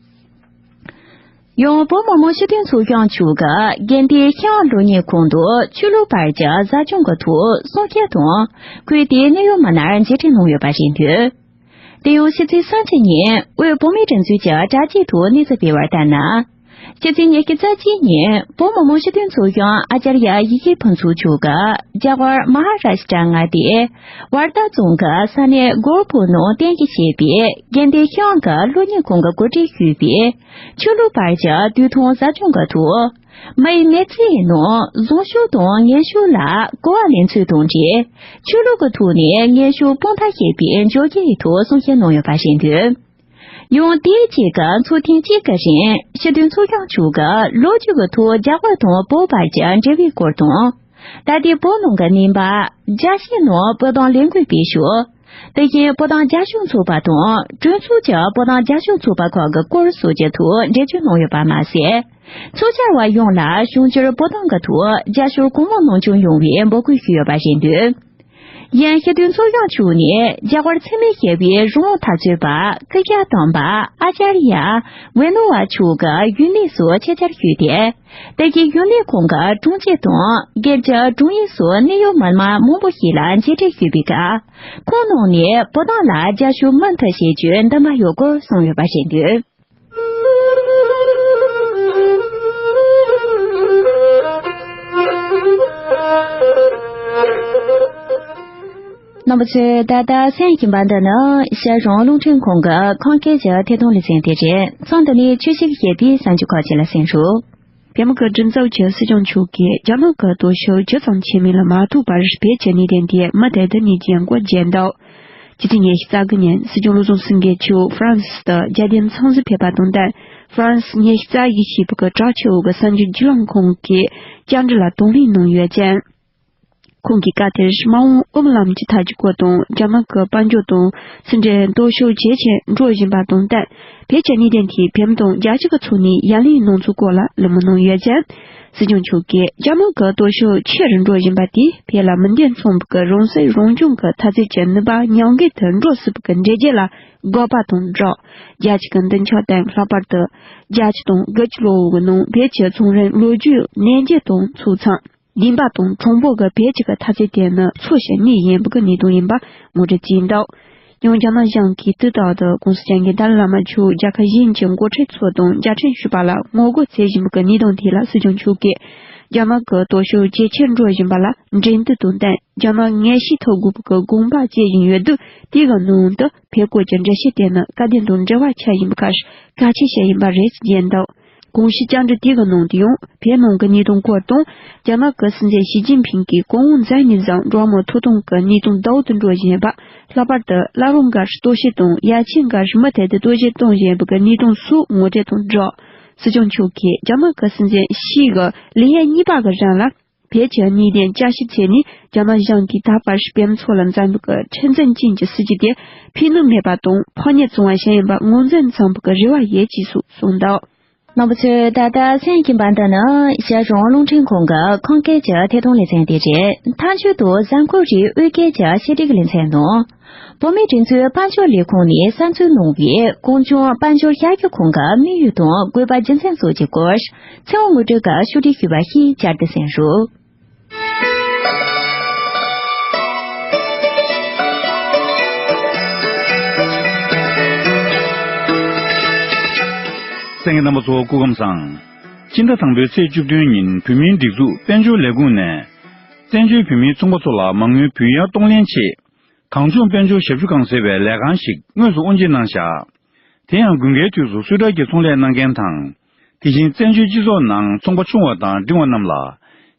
ཡང་བོད་མི་མང་སྤྱི་འཐུས་ཚོགས་ཆུང་མཆོག་གིས་དགེ་ལྡན་ཤེས་དབང་སློབ་གཉེར་ཁང་དུ་ཆོས་ལུགས་བར་གྱི་ཟབ་སྦྱོང་གི་ཐོག་གསུང་བཤད་དང་། ཁུལ་དེའི་གནད་ཡོད་མི་སྣར་མཇལ་འཕྲད་གནང་ཡོད་པ་རེད་འདུག་དེ་ཡང་ཕྱི་ཚེས་སུམ་ཅུ་ཉིན་དབུས་བོད་མིའི་སྒྲིག་འཛུགས་ཀྱི་དྲ་རྒྱའི་ཐོག་གནས་ཚུལ་སྤེལ་བར་ལྟར་ན། ཕྱི་ཚེས་ཉི་ཤུ་རྩ་གཅིག་ཉིན་བོད་མི་མང་སྤྱི་འཐུས་ཚོགས་ཆུང་ཨ་ཙརྱ་ཡེ་ཤེས་ཕུན་ཚོགས་མཆོག་གིས་རྒྱ་གར་མ་ཧཱ་རཱ་ཤི་ཏྲ་མངའ་སྡེའི་ཝར་དྷ་རྫོང་གི་ས་གནས་གོར་ཕུ་ནང་རྟེན་གཞི་བྱས་པའི་དགེ་ལྡན་ཤེས་དབང་གི་སློབ་གཉེར་ཁང་གིས་གོ་སྒྲིག་ཞུས་པའི་ཆོས་ལུགས་བར་གྱི་དུས་ཐུང་ཟབ་སྦྱོང་གི་ཐོག་མི་ཡི་མི་ཚེའི་ནང་བཟང་ཕྱོགས་དང་ངན་ཕྱོགས་ལ་གོ་བ་ལེན་ཚུལ་དང་འབྲེལ། ཆོས་ལུགས་ཀྱི་ཐོག་ནས་ངན་ཕྱོགས་སྤང་ཐབས་བྱེད་པའི་བྱ་བཞག་གི་ཐོག་གསུང་བཤད་གནང་ཡོད་པ་རེད་འདུག་ཡང་དེའི་རྗེས་ཀྱི་ཚོགས་ཐེངས་གཅིག་གི་རིང་སྤྱི་འཐུས་ཚོགས་ཆུང་མཆོག་གིས་ལོ་རྒྱུས་ཀྱི་ཐོག་རྒྱ་གར་དང་བོད་བར་གྱི་འབྲེལ་བའི་སྐོར་དང་། ད་ལྟའི་བོད་ནང་གི་གནས་བབ། རྒྱལ་སྤྱིའི་ནང་བོད་དོན་ལས་འགུལ་སྤེལ་ཕྱོགས། དེ་བཞིན་བོད་དོན་རྒྱབ་སྐྱོར་ཚོགས་པ་དང་གྲོས་ཚོགས་ཀྱི་བོད་དོན་རྒྱབ་སྐྱོར་ཚོགས་པ་ཁག་གི་སྐོར་སོགས་ཀྱི་ཐོག་འགྲེལ་བརྗོད་གནང་ཡོད་པ་མ་ཟད། ཚོགས་བཅར་བ་ཡོངས་ལ་གཞུང་འབྱོར་བོད་དོན་གྱི་ཐོག་རྒྱབ་སྐྱོར་གང་མང་གནང་སྐྱོང་ཡོང་བའི་འབོད་སྐུལ་ཞུས་ཡོད་པ་རེད་འདུག་ཡང་སྤྱི་འཐུས་ཚོགས་ཆུང་མཆོག་ནས་རྒྱ་གར་འཚེ་མེད་ཞི་བའི་རང་དབང་འཐབ་རྩོད་པ་སྐུ་ཞབས་དམ་པ་ཨ་ཙརྱ་ཝེ་ནོ་བ་མཆོག་གི་ཡུལ་གནས་སུ་ཆེད་བཅར་ཞུས་ཏེ། དེ་བཞིན་ཡུལ་གནས་ཁང་གི་དྲུང་ཆེ་དང་སྒེར་གྱི་དྲུང་ཡིག་སོགས་གནད་ཡོད་མི་སྣ་མང་པོ་ཞིག་ལ་མཇལ་འཕྲད་ཞུས་པའི་སྐབས། ཁོང་རྣམས་ནས་བོད་དོན་ལ་རྒྱབ་སྐྱོར་མུ་མཐུད་བྱེད་རྒྱུའི་འདུན་པ་ཡོད་སྐོར་གསུངས་ཡོད་པ་རེད་འདུག་རྣམ་པ་ཚོས་ད་ལྟ་གསན་བཞིན་པ་འདི་ནི་རྒྱལ་གཞུང་རླུང་འཕྲིན་ཁང་གི་ཁམས་སྐད་ཀྱི་ཐད་གཏོང་ལེ་ཚན་དེ་རེད། མཚམས་འདི་ནས་ཆོས་ཕྱོགས་ཀྱི་ཞིབ་པའི་གསར་འགྱུར་ཁག་ཅིག་ལ་གསན་རོགས། བོད་མི་གི་སྒྲིག་འཛུགས་ཀྱི་སྲིད་སྐྱོང་མཆོག་གིས་རྒྱ་ནག་གི་སྟོབས་ཤུགས་ཇི་ཙམ་ཆེ་མིན་ལ་མ་ཐུག་པར་བོད་ཀྱི་གནད་དོན་དེ་མུ་མཐུད་དུ་གནས་རྒྱུའི་འགོ་འཛིན་འདུག་ཕྱི་ཚེས་ཉི་ཤུ་རྩ་དགུ་ཉིན་སྲིད་སྐྱོང་བློ་བཟང་སེང་གེ་མཆོག་ཧྥ་རན་སི་དུ་རྒྱལ་དོན་འཚམས་གཟིགས་ཕེབས་པ་དང་བསྟུན། ཧྥ་རན་སི་ཉི་ཤུ་རྩ་བཞི་ཞེས་པའི་དྲག་ཆས་འོག་གི་གསར་འགྱུར་བརྒྱུད་ལམ་ཁང་གི་བཅར་འདྲི་ལ་གདོང་ལེན་གནང་ཡོད་ཅིང་། ཁོང་གིས་སྐབས་དེར་དམག་དབང་དབུ་མ་ལམ་གྱི་ཐད་ཀྱི་སྐོར་དང་རྒྱ་ནག་གི་དཔལ་འབྱོར་དང་ཕྱི་འབྲེལ་སྟོབས་ཤུགས་ཇེ་ཆེར་འགྲོ་བཞིན་པ་དང་བསྟུན། བོད་ཀྱི་གནད་དོན་དེ་བོད་མི་དང་རྒྱལ་སྤྱི་གི་ཚོགས་ནས་ཡ་ལན་གནང་ཚུལ་སྐོར་ལ་གླེང་མོལ་གནང་ཡོད་ཅིང་། སྲིད་སྐྱོང་མཆོག་གིས་རྒྱ་ནག་གི་སྟོབས་ཤུགས་ཆེ་རུ་འགྲོ་བཞིན་པ་དེས་བོད་ལ་མི་འདོད་མཚུངས་པའི་རང་སྲིད་རང་སྐྱོང་གི་འཐབ་རྩོད་ཀྱི་ནུས་པ་ཉམས་རྒུད་དུ་འགྲོ་སྲིད་པའི་འགྲེལ་བརྗོད་ལ་དགག་པ་དང་སྦྲགས། རྒྱལ་སྤྱི་གི་མདུན་ཕྱོགས་དང་ལྷག་པར་དུ་རྒྱལ་སྤྱི་དང་དགུ་བཅུ་ལོ་འོག་གི་ནང་བོད་ཀྱི་ཚོང་རིགས་ལོ་རྒྱུས་ནན་གྱི་དང་ཚུགས་མཚམས། བདེན་པ་དང་དྲང་པོ་གི་བོད་ཀྱི་འཐབ་རྩོད་དེ་ནི་འཚོ་ཞིང་གནས་ཡིན་པའི་གནད་དོན་ཡིན་པ་ངོ་སྤྲོད་བྱས་འདུག་ཡང་རྒྱ་ནག་གཞུང་གིས་དུས་རྟག་ཏུ་༸གོང་ས་༸སྐྱབས་མགོན་ཏཱ་ལའི་བླ་མ་མཆོག་རྒྱལ་ཁབ་གཞན་གྱི་འགོ་ཁྲིད་ཚོ་དང་མཇལ་འཕྲད་ཞུས་པ་ལ་ངོ་རྒོལ་བྱེད་བཞིན་པའི་གནད་དོན་དེ་ལ་སྲིད་སྐྱོང་མཆོག་གིས། རྒྱ་ནག་གི་སྟོབས་ཤུགས་ཇེ་ཆེར་འགྲོ་བཞིན་པ་ལ་འགྲན་བསྡུར་དང་བསྟུན་རྒྱ་ནག་ངེས་ཤེས་ཐོབ་དགོས་པའི་དགོངས་པ་བཞེས་བཞིན་ཡོད་དུས། དེའི་ནང་དུ་བོད་སྐོར་གྱི་འགྲེལ་བཤད་དེ་ནི་སྐལ་ལྡན་དང་འབྲེལ་བ་ཆགས་བཞིན་པའི་ཁར་གལ་ཆེ་ཤོས་ཡིན་པ་རེད་ཅེས་བརྗོད་འདུག་དགོངས་གཞི་བཅར་འདྲི་དེ་གི་ནང་དུ་ཡང་བོད་ནང་གི་གནས་སྟངས་སྐོར་དང་། རྒྱ་ནག་གི་སྲིད་འཛིན་ཞི་ཅིན་ཕིང་གིས་གོང་འོག་མཛའ་གཉིས་ཟམ་འགྲོ་བ་མིའི་ཐོབ་ཐང་གི་གནས་སྟངས་ཟླ་བ་དུ་འགྲོ་བཞིན་པ། ལྷག་པར་དུ་བླ་རུང་འགའ་ཞིག་གཏོར་བཤིག་དང་། ཡ་ཆེན་འགའ་ཞིག་མུ་མཐུད་དུ་གཏོར་བཤིག་གཏོང་བཞིན་པའི་གནས་སྟངས་སོགས་ངོ་སྤྲོད་དང་སྦྲགས། སྲིད་སྐྱོང་མཆོག་གིས་རྒྱ་ནག་གི་སྲིད་འཛིན་ཞི་གི་ལས་ཡུན་གཉིས་པ་གི་རིང་ལ། བོད་ཀྱི་གནད་དོན་བསྐྱར་ཞིབ་བྱས་ནས། རྒྱ་ནག་གཞུང་གིས་ད་བར་བོད་མི་ཚོ་ལ་མཛད་པའི་ཁྲིམས་འཛིན་ཅན་གྱི་སྲིད་བྱུས་དེ་ཕན་ནུས་མེད་པ་དང་། ཕངས་ཉེས་བྱུང་བ་ཞིག་ཡིན་པ་ངོས་འཛིན་བྱེད་པའི་རེ་བ་ཡོད་ཅེས་སོགས་གསུངས་འདུག། རྣམ་པ་ཚོས་ད་ལྟ་གསན་གྱིན་པ་འདི་ནི་རྒྱ་གཞུང་རླུང་འཕྲིན་ཁང་གི་ཁམས་སྐད་ཀྱི་ཐད་གཏོང་ལེ་ཚན་དེ་རེད། མཐའ་མཇུག་ཏུ་གཟའ་འཁོར་རེའི་དབུས་སྐད་ཀྱི་བཤད་སྒྲིག་ལེ་ཚན་ནང་། བོད་མིའི་སྒྲིག་འཛུགས་དཔལ་འབྱོར་ལས་ཁུངས་ནས་གསར་འཛུགས་གནང་བའི་གངས་ལྗོངས་དཔལ་འབྱོར་ཤར་རྒྱུག་ཁང་གི་དམིགས་ཡུལ་དང་དགོས་པ་རྒྱུ་མཚན་སོགས་ཀྱི་སྐོར། ཚེ་དབང་དངོས་གྲུབ་ཀྱིས་ཕྱོགས་སྒྲིག་ཞུས་པ་ཞིག་བསྐྱར་དུ་གསན་རོགས། གསན་མཁན་རྣམ་པ་ཚོ་སྐུ་ཁམས་བཟང་། སྤྱི་ཟླ་དང་པོའི་ཚེས་བཅུ་བདུན་ཉིན་བོད་མིའི་སྒྲིག་འཛུགས་དཔལ་འབྱོར་ལས་ཁུངས་ནས། བཙན་བྱོལ་བོད་མིའི་ཚོང་པ་ཚོ་ལ་མ་དངུལ་བུན་གཡར་གཏོང་ལེན་ཆེད། གངས་ལྗོངས་དཔལ་འབྱོར་ཞབས་ཞུ་ཁང་ཟེར་བའི་ལས་ཁང་ཞིག་དངོས་སུ་དབུ་འབྱེད་གནང་བཞག། དེ་ཡང་དགུན་ཁའི་དུས་སུ་སུད་ཊར་གྱི་ཚོང་ལས་གནང་མཁན་དང་། དེ་བཞིན་བཙན་བྱོལ་སྤྱི་ཚོགས་ནང་ཚོང་པ་ཆུང་བ་དང་འབྲིང་བ་རྣམས་ལ།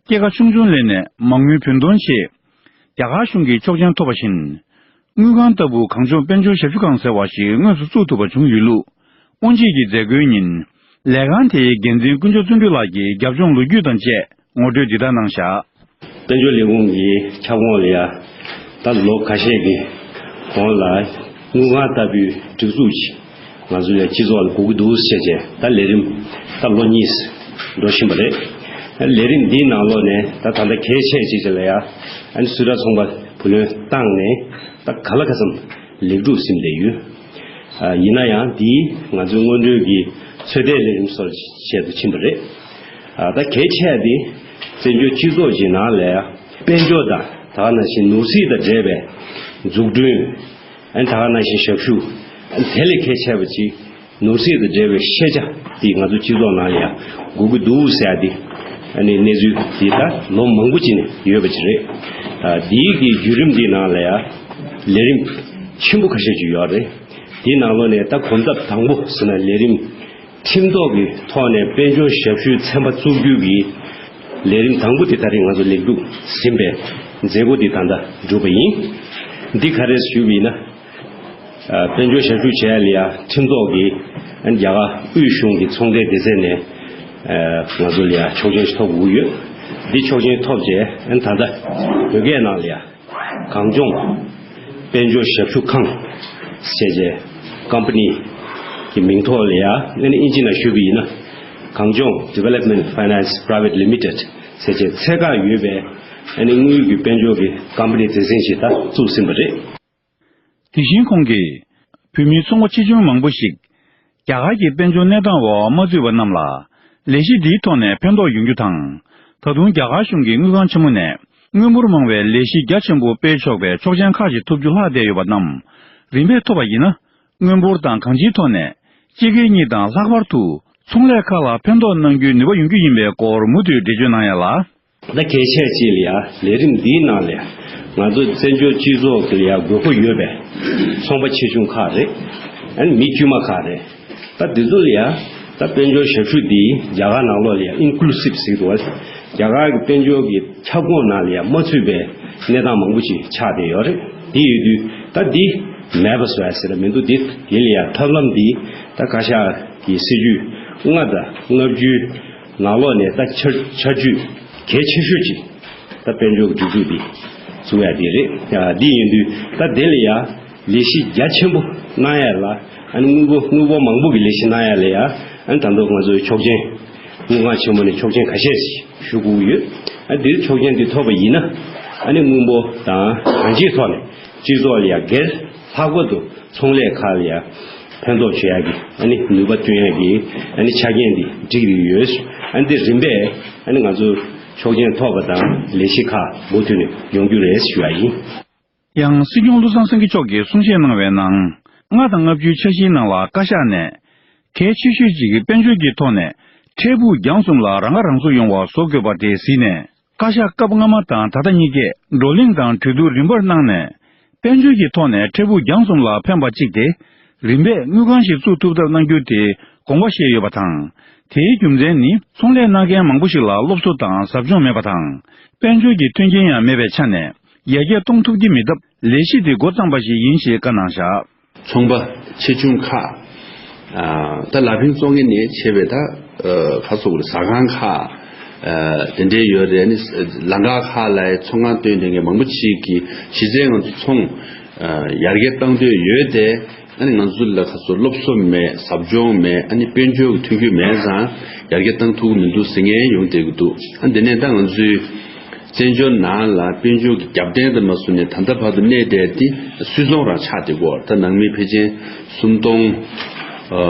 སྐྱེད་ཀ་ཆུང་ཆུང་ལེན་ནས་མ་དངུལ་བུན་གཏོང་ཆེད། རྒྱ་གར་གཞུང་གི་ཆོག་མཆན་ཐོབ་པ་བཞིན། དངུལ་ཁང་ལྟ་བུ་གངས་ལྗོངས་དཔལ་འབྱོར་ཞབས་ཞུ་ཁང་ཟེར་བ་ཞིག་དངོས་སུ་བཙུགས་ཐུབ་པ་བྱུང་ཡོད་ལུགས། དབུ་འབྱེད་ཀྱི་མཛད་སྒོའི་ཉིན། ལས་ཁང་དེའི་འགན་འཛིན་དཀོན་མཆོག་བརྩོན་འགྲུས་ལགས་ཀྱིས་རྒྱབ་ལྗོངས་ལོ་རྒྱུས་དང་བཅས་ངོ་སྤྲོད་འདི་ལྟར་གནང་བཞག། དཔལ་འབྱོར་ལས་ཁུངས་ཀྱི་ཁྱབ་ཁོངས་ལ་ཡ། ད་ལོ་ཁ་ཤས་ཀྱི་གོང་ལ་དངུལ་ཁང་ལྟ་བུའི་སྒྲིག་འཛུགས་ཤིག་ང་ཚོ་ལ་སྤྱི་ཚོགས་ལ་དགོས་ཀྱི་འདུག་ཟེར་བྱས་ད་ལས་རིམ་ད་ལོ་གཉིས་འགྲོ་བཞིན་པ་རེད། ལས་རིམ་འདིའི་ནང་ལོགས་ནས་ད་ད་ལྟ་གལ་ཆེ་ཅིག་ཅིག་ལ་ཡ། ཨ་ནི་སུད་ཊར་ཚོང་པ་བུ་ལོན་བཏང་ནས་ད་ག་ལ་ག་ཚམ་ལེགས་གྲུབ་ཟིན་བསྡད་ཡོད། ཨ་ཡིན་ན་ཡང་འདིའི་ང་ཚོའི་སྔོན་འགྲོའི་གི་ཚོད་ལྟའི་ལས་རིམ་སོགས་བྱས་ཏེ་ཕྱིན་པ་རེད། ཨ་ད་གལ་ཆེ་བ་འདི་བཙན་བྱོལ་སྤྱི་ཚོགས་ཀྱི་ནང་ལ་ཡ་དཔལ་འབྱོར་དང་ད་ག་ནང་བཞིན་ནོར་སྲིད་དང་འབྲེལ་བའི་འཛུགས་སྐྲུན། ཨ་ནི་ད་ག་ནང་བཞིན་ཞབས་ཞུ། ཨ་ནི་དེ་ལས་གལ་ཆེ་བ་ཅིག་ནོར་སྲིད་དང་འབྲེལ་བའི་ཤེས་བྱ་འདི་ང་ཚོ་སྤྱི་ཚོགས་ནང་ལ་ཡང་དགོས་ཀྱི་འདུག་ཟེར་ཡ་འདི་ཨ་ནི་གནས་ཚུལ་འདི་ད་ལོ་མང་པོ་ཅིག་ནས་ཡོད་པ་ཅིག་རེད། ཨ་འདིའི་གི་བརྒྱུད་རིམ་འདི་ནང་ལ་ཡང་ལས་རིམ་ཆེན་པོ་ཁ་ཤས་ཅིག་ཡོད་རེད། འདི་ནང་ལོགས་ནས་ད་གོམ་སྟབས་དང་པོ་ཟེར་ན་ལས་རིམ་ཁྲིམས་ཐོག་གི་ཐོག་ནས་དཔལ་འབྱོར་ཞབས་ཞུའི་ཚན་པ་བཙུགས་རྒྱུ་གི་ལས་རིམ་དང་པོ་དེ་ད་རེས་ང་ཚོ་ལེགས་གྲུབ་ཟིན་པའི་མཛད་སྒོ་འདི་ད་ལྟ་གྲུབ་པ་ཡིན། འདི་ག་རེ་ཞུས་པ་ཡིན་ན། ཨ་དཔལ་འབྱོར་ཞབས་ཞུ་བྱེད་ཡ་ལ་ཡ་ཁྲིམས་ཐོག་གི་ཨ་ནི་རྒྱ་གར་དབུས་གཞུང་གི་ཚོང་སྡེ་སྡེ་ཚན་ནས་ཨ་ང་ཚོ་ལ་ཡ་ཆོག་མཆན་ཞིག་ཐོབ་དགོས་ཡོད། འདི་ཆོག་མཆན་ཐོབ་རྗེས་ཨ་ནི་ད་ལྟ་བོད་སྐད་ནང་ལ་ཡ་གངས་ལྗོངས་དཔལ་འབྱོར་ཞབས་ཞུ་ཁང་ཞེས་བྱས་ཀམ་པ་ནི་གི་མིང་ཐོག་ལ་ཡ་ཨ་ནི་ཨིན་ཇི་ནང་ཞུས་པ་ཡིན་ན་གངས་ལྗོངས་Development Finance Private Limited ཟེར་བྱས་ཚད་བཀག་ཡོད་པའི་ཨ་ནི་དངུལ་གྱི་དཔལ་འབྱོར་གྱི་ཀམ་པ་ནི་སྡེ་ཚན་ཞིག་ད་བཙུགས་ཟིན་པ་རེད། དེ་བཞིན་ཁོང་གིས། བོད་མིའི་ཚོང་པ་ཆེ་ཆུང་མང་པོ་ཞིག་རྒྱ་གར་གྱི་དཔལ་འབྱོར་གནས་སྟངས་འོག་མ་ཚུད་པ་རྣམས་ལ། ལས་གཞི་འདིའི་ཐོག་ནས་ཕན་ཐོགས་ཡོང་རྒྱུ་དང་། ད་དུང་རྒྱ་གར་གཞུང་གི་དངུལ་ཁང་ཆེན་མོ་ནས་དངུལ་འབོར་མང་བའི་ལས་གཞི་རྒྱ་ཆེན་པོ་སྤེལ་ཆོག་པའི་ཆོག་མཆན་ཁག་ཅིག་ཐོབ་རྒྱུ་ལྷག་བསྡད་ཡོད་པ་རྣམས། རིམ་པས་ཐོབ་པ་ཡིན་ན། དངུལ་འབོར་དང་གང་ཅིའི་ཐོག་ནས། སྤྱི་སྒེར་གཉིས་དང་ལྷག་པར་དུ། ཚོང་ལས་ཁག་ལ་ཕན་ཐོགས་གནང་རྒྱུའི་ནུས་པ་ཡོང་རྒྱུ་ཡིན་པའི་སྐོར་མུ་མཐུད་འགྲེལ་བརྗོད་གནང་ཡ་ལ། ད་གལ་ཆེ་ཅིག་ལ་ཡ་ལས་རིམ་འདིའི་ནང་ལ་ང་ཚོ་བཙན་བྱོལ་སྤྱི་ཚོགས་ཀྱི་ལ་ཡ་དགོས་མཁོ་ཡོད་པའི་ཚོང་པ་ཆེ་ཆུང་ཁག་རེད། ཨ་ནི་མི་དཀྱུས་མ་ཁག་རེད། ད་འདི་ཚོ་ལ་ཡ་ད་དཔལ་འབྱོར་ཞབས་ཞུ་འདི་རྒྱ་གར་ནང་ལོགས་ལ་ཡ་ཨིན་ཀུ་ལུ་སིབ་ཟེར་གྱི་འདུག་བ། རྒྱ་གར་གྱི་དཔལ་འབྱོར་གྱི་ཁྱབ་ཁོངས་ནང་ལ་ཡ་མ་ཚུད་པའི་གནས་སྟངས་མང་པོ་ཅིག་ཆགས་བསྡད་ཡོད་རེད། དེ་ཡོད་དུས་ད་འདི་མེད་པ་བཟོ་ཡ་ཟེར་ཡ་མི་འདུག་འདི་དེ་ལ་ཡ་ཐབས་ལམ་འདི་ད་བཀའ་ཤག་གི་སྲིད་ཇུས་ལྔ་དང་ལྔ་བཅུའི་ནང་ལོགས་ནས་ད་ཆ་ཆ་རྒྱུས་གལ་ཆེ་ཤོས་ཅིག་ད་དཔལ་འབྱོར་གྱི་སྒྲིག་འཛུགས་འདི་བཙུགས་ཡ་འདི་རེད། ཡ་འདི་ཡིན་དུས་ད་དེ་ལ་ཡ་ལས་གཞི་རྒྱ་ཆེན་པོ་གནང་ཡ་ལ་ཨ་ནི་དངུལ་འབོར་དངུལ་འབོར་མང་པོ་གི་ལས་གཞི་གནང་ཡ་ལ་ཡ་ཨ་ནི་ད་དུང་ང་ཚོའི་ཆོག་མཆན་དངུལ་ཁང་ཆེན་མོ་ནས་ཆོག་མཆན་ཁ་ཤས་ཞིག་ཞུ་དགོས་ཀྱི་ཡོད། ཨ་འདིར་ཆོག་མཆན་འདི་ཐོབ་པ་ཡིན་ན་ཨ་ནི་དངུལ་འབོར་དང་གང་ཅིའི་ཐོག་ནས་སྤྱི་ཚོགས་ལ་ཡ་སྒེར་ལྷག་པར་དུ་ཚོང་ལས་ཁག་ལ་ཡ་ཕན་ཐོགས་བྱེད་ཡ་གི་ཨ་ནི་ནུས་པ་བསྐྲུན་ཡ་གི་ཨ་ནི་ཆ་རྐྱེན་འདི་འགྲིག་རེ་ཡོད། ཨ་ནི་འདི་རིམ་པས་ཨ་ནི་ང་ཚོ་ཆོག་མཆན་ཐོབ་པ་དང་ལས་གཞི་ཁག་མུ་མཐུད་ནས་ཡོང་རྒྱུ་རེད་ཞུ་ཡ་ཡིན། ཡང་སྲིད་སྐྱོང་བློ་བཟང་སེང་གེ་མཆོག་གིས་གསུང་བཤད་གནང་བའི་ནང་། ལྔ་དང་ལྔ་བཅུའི་འཆར་གཞིའི་ནང་ལ་བཀའ་ཤག་ནས། གལ་ཆེ་ཤོས་ཅིག་གི་དཔལ་འབྱོར་གྱི་ཐོག་ནས་འཕྲལ་ཕུགས་རྒྱང་གསུམ་ལ་རང་ཁ་རང་གསོ་ཡོང་བ་བཟོ་དགོས་པ་དེ་གཟིགས་ནས། བཀའ་ཤག་སྐབས་སྔ་མ་དང་ད་ལྟ་གཉིས་ཀས་བགྲོ་གླེང་དང་གྲོས་བསྡུར་རིམ་པར་གནང་ནས། དཔལ་འབྱོར་གྱི་ཐོག་ནས་འཕྲལ་ཕུགས་རྒྱང་གསུམ་ལ་ཕན་པ་གཅིག་སྟེ། རིམ་པས་དངུལ་ཁང་ཞིག་བཙུགས་ཐུབ་ཐབས་གནང་རྒྱུ་དེ་དགོངས་པ་བཞེས་ཡོད་པ་དང་། དེའི་རྒྱུ་མཚན་ནི། ཚོང་ལས་གནང་མཁན་མང་པོ་ཞིག་ལ་སློབ་གསོ་དང་ཟབ་སྦྱོང་མེད་པ་དང་། དཔལ་འབྱོར་གྱི་མཐུན་རྐྱེན་ཡང་མེད་པའི་ཆ་ནས། ཡར་རྒྱས་གཏོང་ཐུབ་ཀྱི་མེད་སྟབས། ལས་གཞི་དེ་འགོ་བརྩམས་པ་ཞིག་ཡིན་ཞེས་བཀའ་གནང་བཞག་ཚོང་པ་ཆེ་ཆུང་ཁག་ཨ་ད་ལ་ཕིང་བཙོང་མཁན་ནས་བྱས་པའི་ད་ཨ་ཁ་སོག་ཟ་ཁང་ཁག་ཨ་དེ་འདྲའི་ཡོད་རེད། ནི་ལམ་ཁ་ཁག་ལ་ཚོང་ཁང་བཏོན་བསྡད་མཁན་མང་པོ་ཞིག་གིས་གཞི་རྩའི་ང་ཚོ་ཚོང་ཨ་ཡར་རྒྱས་བཏང་འདོད་ཡོད་དེ། ཨ་ནི་ང་ཚོ་ལ་ཁ་སོག་སློབ་གསོ་མེད། ཟབ་སྦྱོང་མེད། ཨ་ནི་དཔལ་འབྱོར་གྱི་མཐུན་རྐྱེན་མེད་ཙང་ཡར་རྒྱས་བཏང་ཐུབ་ཀྱི་མི་འདུག་ཟེར་མཁན་ཡོང་བསྡད་ཀྱི་འདུག་ཨ་འདི་ནས་ད་ང་ཚོའི་བཙན་བྱོལ་ནང་ལ་དཔལ་འབྱོར་གྱི་རྒྱབ་རྟེན་དུ་མ་བཟུང་ནས་ད་ལྟ་བར་དུ་གནས་བསྡད་དེ་སུད་ཚོང་རང་ཆགས་བསྡད་ཀྱི་ཡོད་རེད། ད་ནང་མི་ཕལ་ཆེར་སུམ་སྟོང་ཨ་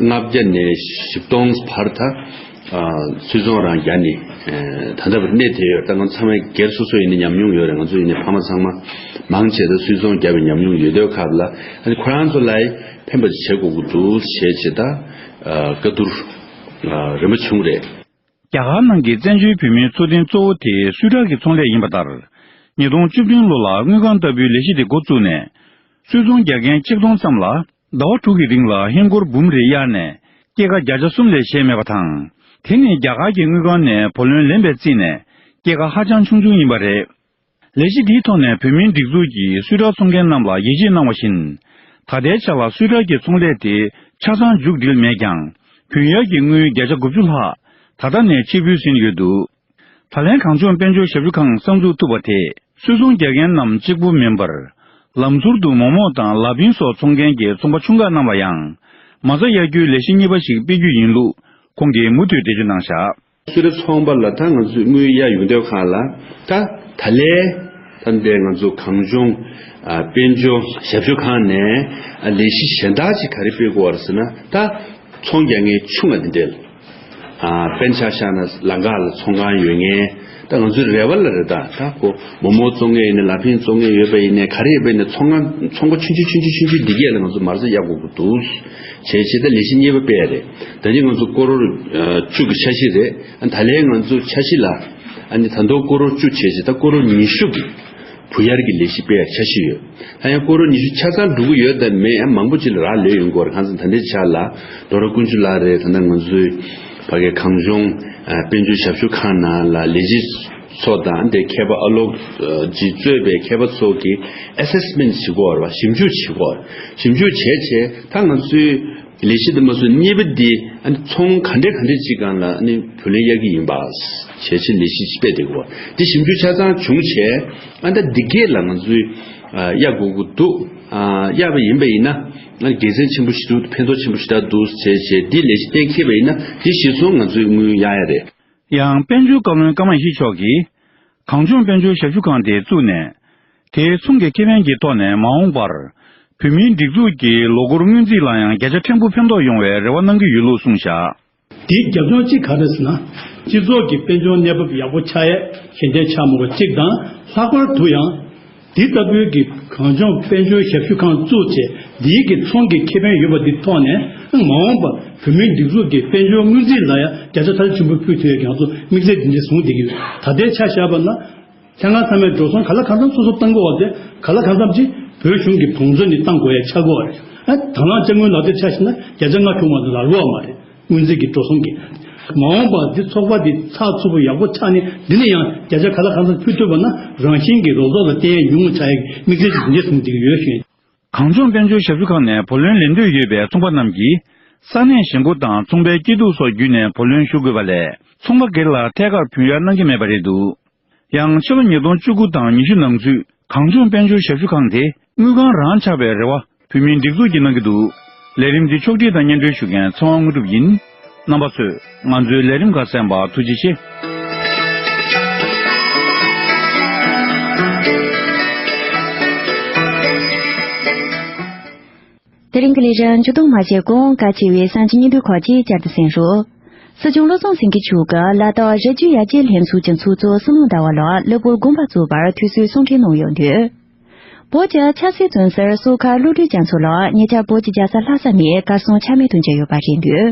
ལྔ་བརྒྱ་ནས་བཞི་སྟོང་བར་ད་ཨ་སུད་ཚོང་རང་རྒྱ་ནས་ཨ་ད་ལྟ་བར་གནས་བསྡད་ཡོད། ད་ང་ཚང་མས་སྒེར་སོ་སོ་ཡིན་ན་ཉམས་མྱོང་ཡོད་རེད། ང་ཚོ་ཡིན་ན་ཕ་མ་ཚང་མ་མང་ཆེ་ད་སུད་ཚོང་བརྒྱབ་པའི་ཉམས་མྱོང་ཡོད་དུས་སྐབས་ལ་ཨ་ནི་ཁོ་རང་ཚོ་ལ་ཕན་པ་ཅིག་བྱེད་དགོས་ཀྱི་འདུག་བྱས་བྱས་ད་ཨ་བཀའ་བསྡུར་ཨ་རིམ་པ་བྱུང་རེད། རྒྱ་གར་ནང་གི་བཙན་བྱོལ་བོད་མིའི་འཚོ་རྟེན་གཙོ་བོ་དེ་སུད་ཊར་གྱི་ཚོང་ལས་ཡིན་པ་ལྟར། ཉིས་སྟོང་བཅུ་བདུན་ལོ་ལ་དངུལ་ཁང་ལྟ་བུའི་ལས་གཞི་དེ་འགོ་བཙུགས་ནས། སུད་ཚོང་རྒྱག་མཁན་ཆིག་སྟོང་ཙམ་ལ་ཟླ་བ་དྲུག་གི་རིང་ལ་ཧིན་སྒོར་འབུམ་རེ་གཡར་ནས་སྐྱེད་ཀ་བརྒྱ་ཆ་གསུམ་ལས་བཞེས་མེད་པ་དང་། དེ་ནི་རྒྱ་གར་གྱི་དངུལ་ཁང་ནས་བུ་ལོན་ལེན་པའི་རྩིས་ནས་སྐྱེད་ཀ་ཧ་ཅང་ཆུང་ཆུང་ཡིན་པ་རེད། ལས་གཞི་འདིའི་ཐོག་ནས་བོད་མིའི་སྒྲིག་འཛུགས་ཀྱིས་སུད་ཊར་འཚོང་མཁན་རྣམས་ལ་ཡིད་ཆེས་གནང་བ་བཞིན། ད་ལྟའི་ཆ་ལ་སུད་ཊར་གྱི་ཚོང་ལས་དེ་ཆ་ཚང་མཇུག་སྒྲིལ་མེད་ཀྱང་། བུན་གཡར་གྱི་དངུལ་བརྒྱ་ཆ་དགུ་བཅུ་ལྷག་ད་ལྟ་ནས་ཕྱིར་འབུལ་ཟིན་ཡོད་འདུག་ད་ལན་གངས་ལྗོངས་དཔལ་འབྱོར་ཞབས་ཞུ་ཁང་གསར་འཛུགས་ཐུབ་པ་དེས་སུད་ཚོང་རྒྱག་མཁན་རྣམས་གཅིག་པུ་མིན་པར། ལམ་ཟུར་དུ་མོག་མོག་དང་ལ་ཕིང་སོགས་འཚོང་མཁན་གྱི་ཚོང་པ་ཆུང་ཁག་རྣམས་ལ་ཡང་མ་རྩ་གཡར་རྒྱུའི་ལས་གཞི་གཉིས་པ་ཞིག་སྤེལ་རྒྱུ་ཡིན་ལུགས་ཁོང་གིས་མུ་མཐུད་འགྲེལ་བརྗོད་གནང་བཞག་སུད་ཊར་ཚོང་པ་ལ་ད་ང་ཚོས་དངུལ་གཡར་ཡོང་དུས་སྒང་ལ་ད་ད་ལན་ད་ལྟའི་ང་ཚོ་གངས་ལྗོངས་ཨ་དཔལ་འབྱོར་ཞབས་ཞུ་ཁང་ནས་ཨ་ལས་གཞི་གཞན་དག་ཅིག་ག་རེ་སྤེལ་དགོས་པ་རེད་ཟེར་ན། ད་ཚོང་རྒྱག་མཁན་ཆུང་བ་འདི་འདྲ་ལ་ཨ་དཔེར་ན་ཆ་བཞག་ན་ལམ་ཁ་ལ་ཚོང་ཁང་ཡོད་མཁན། ད་ང་ཚོའི་རེ་བ་ལ་རེད། ད་ད་ཁོ་མོག་མོག་བཙོང་མཁན་ཡིན་ནའི་ལ་ཕིང་བཙོང་མཁན་ཡོད་པ་ཡིན་ནའི་ག་རེ་ཡོད་པ་ཡིན་ནའི་ཚོང་ཁང་ཚོང་པ་ཆུང་ཆུང་ཆུང་ཆུང་ཆུང་ཆུང་འདི་གས་ལ་ང་ཚོ་མ་རྩ་གཡར་དགོས་ཀྱི་འདུག་བྱས་བྱས་ད་ལས་གཞི་གཉིས་པ་སྤེལ་རེད། ད་ནི་ང་ཚོ་ཀོ་རོར་ཨ་བཅུ་གི་འཆར་གཞི་རེད། ཨ་ད་ལན་ང་ཚོ་འཆར་གཞི་ལ་ཨ་ནི་ད་དུང་ཀོ་རོར་བཅུ་བྱས་བྱས་ད་ཀོ་རོར་ཉི་ཤུ་གི་བུ་གཡར་གྱི་ལས་གཞི་སྤེལ་ཡ་འཆར་གཞི་ཡོད། ད་ཡང་ཀོ་རོར་ཉི་ཤུ་ཆ་ཚང་འགྲོ་གི་ཡོད་དམ་མེད་ཡང་མང་པོ་ཅིག་ལ་རག་ལས་ཡོང་གི་ཡོད་རེད། གང་ཟེར་ད་ལྟའི་ཆ་ལ་ཌོག་ཊར་ཀུན་སྤྱོད་ལགས་རེད། ད་ལྟ་ང་ཚོའི་ཕ་གའི་གངས་ལྗོངས་ཨ་དཔལ་འབྱོར་ཞབས་ཞུ་ཁང་ནང་ལ་ལས་བྱེད་ཚོ་དང་དེ་མཁས་པ་ཨ་ལོག་ཅིག་གཙོས་པའི་མཁས་པ་ཚོ་གིས་ཨེ་སེ་སི་མེན་ཊི་བྱེད་དགོས་རེད་བ། ཞིབ་འཇུག་བྱེད་དགོས་རེད། ཞིབ་འཇུག་བྱས་བྱས་ད་ང་ཚོའི་ལས་གཞི་འདི་མ་སུ་གཉིས་པ་འདི་ཨ་ནི་ཚོང་ག་འདྲས་ག་འདྲས་ཅིག་སྒང་ལ་ཨ་ནི་བུ་ལོན་གཡར་གྱི་ཡིན་པ་བྱས་ཕྱིར་ལས་གཞི་སྤེལ་བསྡད་ཀྱི་ཡོད། འདི་ཞིབ་འཇུག་ཆ་ཚང་བྱུང་བྱས་ཨ་ད་འདི་གས་ལ་ང་ཚོས་ཨ་གཡར་དགོས་ཀྱི་འདུག་ཨ་གཡར་བ་ཡིན་པ་ཡིན་ན་ཨ་དགེ་མཚན་ཆེན་པོ་ཞིག་འདུག་ཕན་ཐོགས་ཆེན་པོ་ཞིག་ད་འདུག་བྱས་བྱས་འདི་ལས་གཞི་གཏན་འཁེལ་བ་ཡིན་ན་འདི་གཞིར་བཟུང་ང་ཚོས་དངུལ་གཡར་ཡ་རེད། ཡང་དཔལ་འབྱོར་བཀའ་བློན་ཀརྨ་ཡེ་ཤེས་མཆོག་གིས། གངས་ལྗོངས་དཔལ་འབྱོར་ཞབས་ཞུ་ཁང་དེ་བཙུགས་ནས། དེའི་ཚོང་གི་ཁེ་ཕན་གྱི་ཐོག་ནས་མ་འོངས་པར། བོད་མིའི་སྒྲིག་འཛུགས་ཀྱི་ལོ་འཁོར་སྔོན་རྩིས་ལ་ཡང་བརྒྱ་ཆ་ཕྲན་བུ་ཕན་ཐོགས་ཡོང་བའི་རེ་བ་གནང་གི་ཡོད་ལུགས་གསུངས་བཞག་དེའི་རྒྱབ་ལྗོངས་གཅིག་ག་རེ་ཟེར་ན། སྤྱི་ཚོགས་ཀྱི་དཔལ་འབྱོར་གནས་བབ་ཡག་པོ་ཆགས་ཡས་གཞན་དོན་ཆགས་མི་དགོས་གཅིག་དང་། ལྷག་པར་དུ་ཡང་། འདི་ལྟ་བུའི་གི་གངས་ལྗོངས་དཔལ་འབྱོར་ཞབས་ཞུ་ཁང་བཙུགས་བྱས་འདིའི་གི་ཚོང་གི་ཁེ་ཕན་ཡོད་པ་འདི་ཐོག་ནས་མ་འོངས་པ་བོད་མིའི་སྒྲིག་འཛུགས་ཀྱི་དཔལ་འབྱོར་སྔོན་རྩིས་ལ་ཡང་བརྒྱ་ཆ་ཁ་ཤས་ཆེན་པོ་ཕུལ་ཐུབ་ཡས་ཀྱི་ང་ཚོ་དམིགས་བསལ་འདི་འདྲ་བཟུང་བསྡད་ཀྱི་ཡོད། ད་ལྟའི་ཆ་བཞག་པ་ན། ལྷན་ཁང་ཚང་མས་འགྲོ་སོང་ག་ལ་གང་འཚམ་སོ་སོ་བཏང་དགོས་པ་དེ་ག་ལ་གང་འཚམ་ཅིག་བོད་གཞུང་གི་བང་མཛོད་ནས་བཏང་དགོས་ཡ་ཆགས་ཀྱི་ཡོད་རེད། ཨ་དང་བླངས་དཔྱ་དངུལ་ལག་དེབ་ཆ་བཞག་ན་བརྒྱ་ཆ་ལྔ་བྱུང་བ་དེ་ལ་རག་གི་ཡོད་མ་རེད། སྔོན་རྩིས་ཀྱི་འགྲོ་སོང་གི། མ་འོངས་པར་འདི་ཚོགས་པ་འདི་ཚགས་ཚུད་པོ་ཡག་པོ་ཆགས་ནས་འདི་ནས་ཡང་བརྒྱ་ཆ་ག་ལ་གང་འཚམ་ཕུལ་ཐུབ་པ་ན་རང་བཞིན་གྱིས་རོགས་ཚོགས་ལ་བརྟེན་ཡ་ཉུང་ངུ་ཆགས་ཡ་གི་དམིགས་བསལ་གྱི་འདི་འདྲ་བཟུང་བསྡད་ཀྱི་ཡོད་ཞུ། གངས་ལྗོངས་དཔལ་འབྱོར་ཞབས་ཞུ་ཁང་ནས་བུ་ལོན་ལེན་འདོད་ཡོད་པའི་ཚོང་པ་རྣམས་ཀྱིས་ས་གནས་གཞན་སྒོ་དང་ཚོང་པའི་སྐྱིད་སྡུག་སོགས་བརྒྱུད་ནས་བུ་ལོན་ཞུ་དགོས་པ་ལས་ཚོང་པ་སྒེར་ལ་ཐད་ཀར་བུན་གཡར་གནང་གི་མེད་པ་རེད་འདུག་ཡང་ཕྱི་ལོ་ཉིས་སྟོང་བཅུ་དགུ་དང་ཉི་ཤུ་ནང་ཚུད་གངས་ལྗོངས་དཔལ་འབྱོར་ཞབས་ཞུ་ཁང་དེ་དངུལ་ཁང་རང་ཆགས་པའི་རེ་བ་བོད་མིའི་སྒྲིག་འཛུགས་ཀྱིས་གནང་གི་འདུག་ལས་རིམ་འདི་ཕྱོགས་སྒྲིག་དང་སྙན་སྒྲོན་ཞུ་མཁན་ཚེ་དབང་དངོས་གྲུབ་ཡིན། རྣམ་པ་ཚོས་ང་ཚོའི་ལས་རིམ་ཁག་གསན་པར་ཐུགས་རྗེ་ཆེ། དེ་རིང་གི་ལས་རིམ་མཇུག་བསྡོམས་མ་བྱས་གོང་། གལ་ཆེ་བའི་གསར་འགྱུར་སྙིང་བསྡུས་ཁག་ཅིག་བསྐྱར་དུ་གསན་རོགས། སྲིད་སྐྱོང་བློ་བཟང་སེང་གེ་མཆོག་གིས་ལ་དྭགས་རི་རྒྱུད་ཡར་རྒྱས་ལྷན་ཚོགས་ཀྱི་ཚོགས་གཙོ་བསོད་ནམས་ཟླ་བ་ལགས་གློ་བུར་དགོངས་པ་རྫོགས་པར་དུས་ཚོད་གསུང་འཕྲིན་གནང་ཡོད་འདུག་བོད་ཀྱི་ཆབ་སྲིད་བཙོན་ཟུར་ཟུར་མཁར་བློ་གྲོས་རྒྱ་མཚོ་ལགས་ཉེ་ཆར་བོད་ཀྱི་རྒྱལ་ས་ལྷ་ས་ནས་གར་སོང་ཆ་མེད་དུ་གྱུར་ཡོད་པ་རེད་འདུག་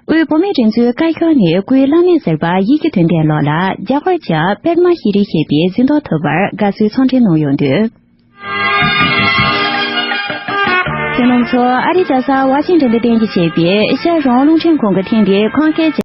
དབུས་བོད་མིའི་སྒྲིག་འཛུགས་བཀའ་ཤག་ནས་སྐུའི་བླ་མའི་ཟུར་པ་ཡེ་ཤེས་དོན་ལྡན་ལགས་ལ་རྒྱ་གར་གྱི་པདྨ་ཤྲི་རི་ཞེས་པའི་གཟེངས་རྟགས་ཐོབ་པར་དགའ་བསུའི་ཚོགས་འདུ་གནང་ཡོད་འདུག་གསན་མཁན་རྣམ་པ་ཚོ། ཨ་རིའི་རྒྱལ་ས་ཝ་ཤིང་ཊོན་དུ་རྟེན་གཞི་བྱས་པའི་ཨེ་ཤ་ཡ་རང་དབང་རླུང་འཕྲིན་ཁང་གི་ཐེངས་འདིའི་ཁམས་སྐད་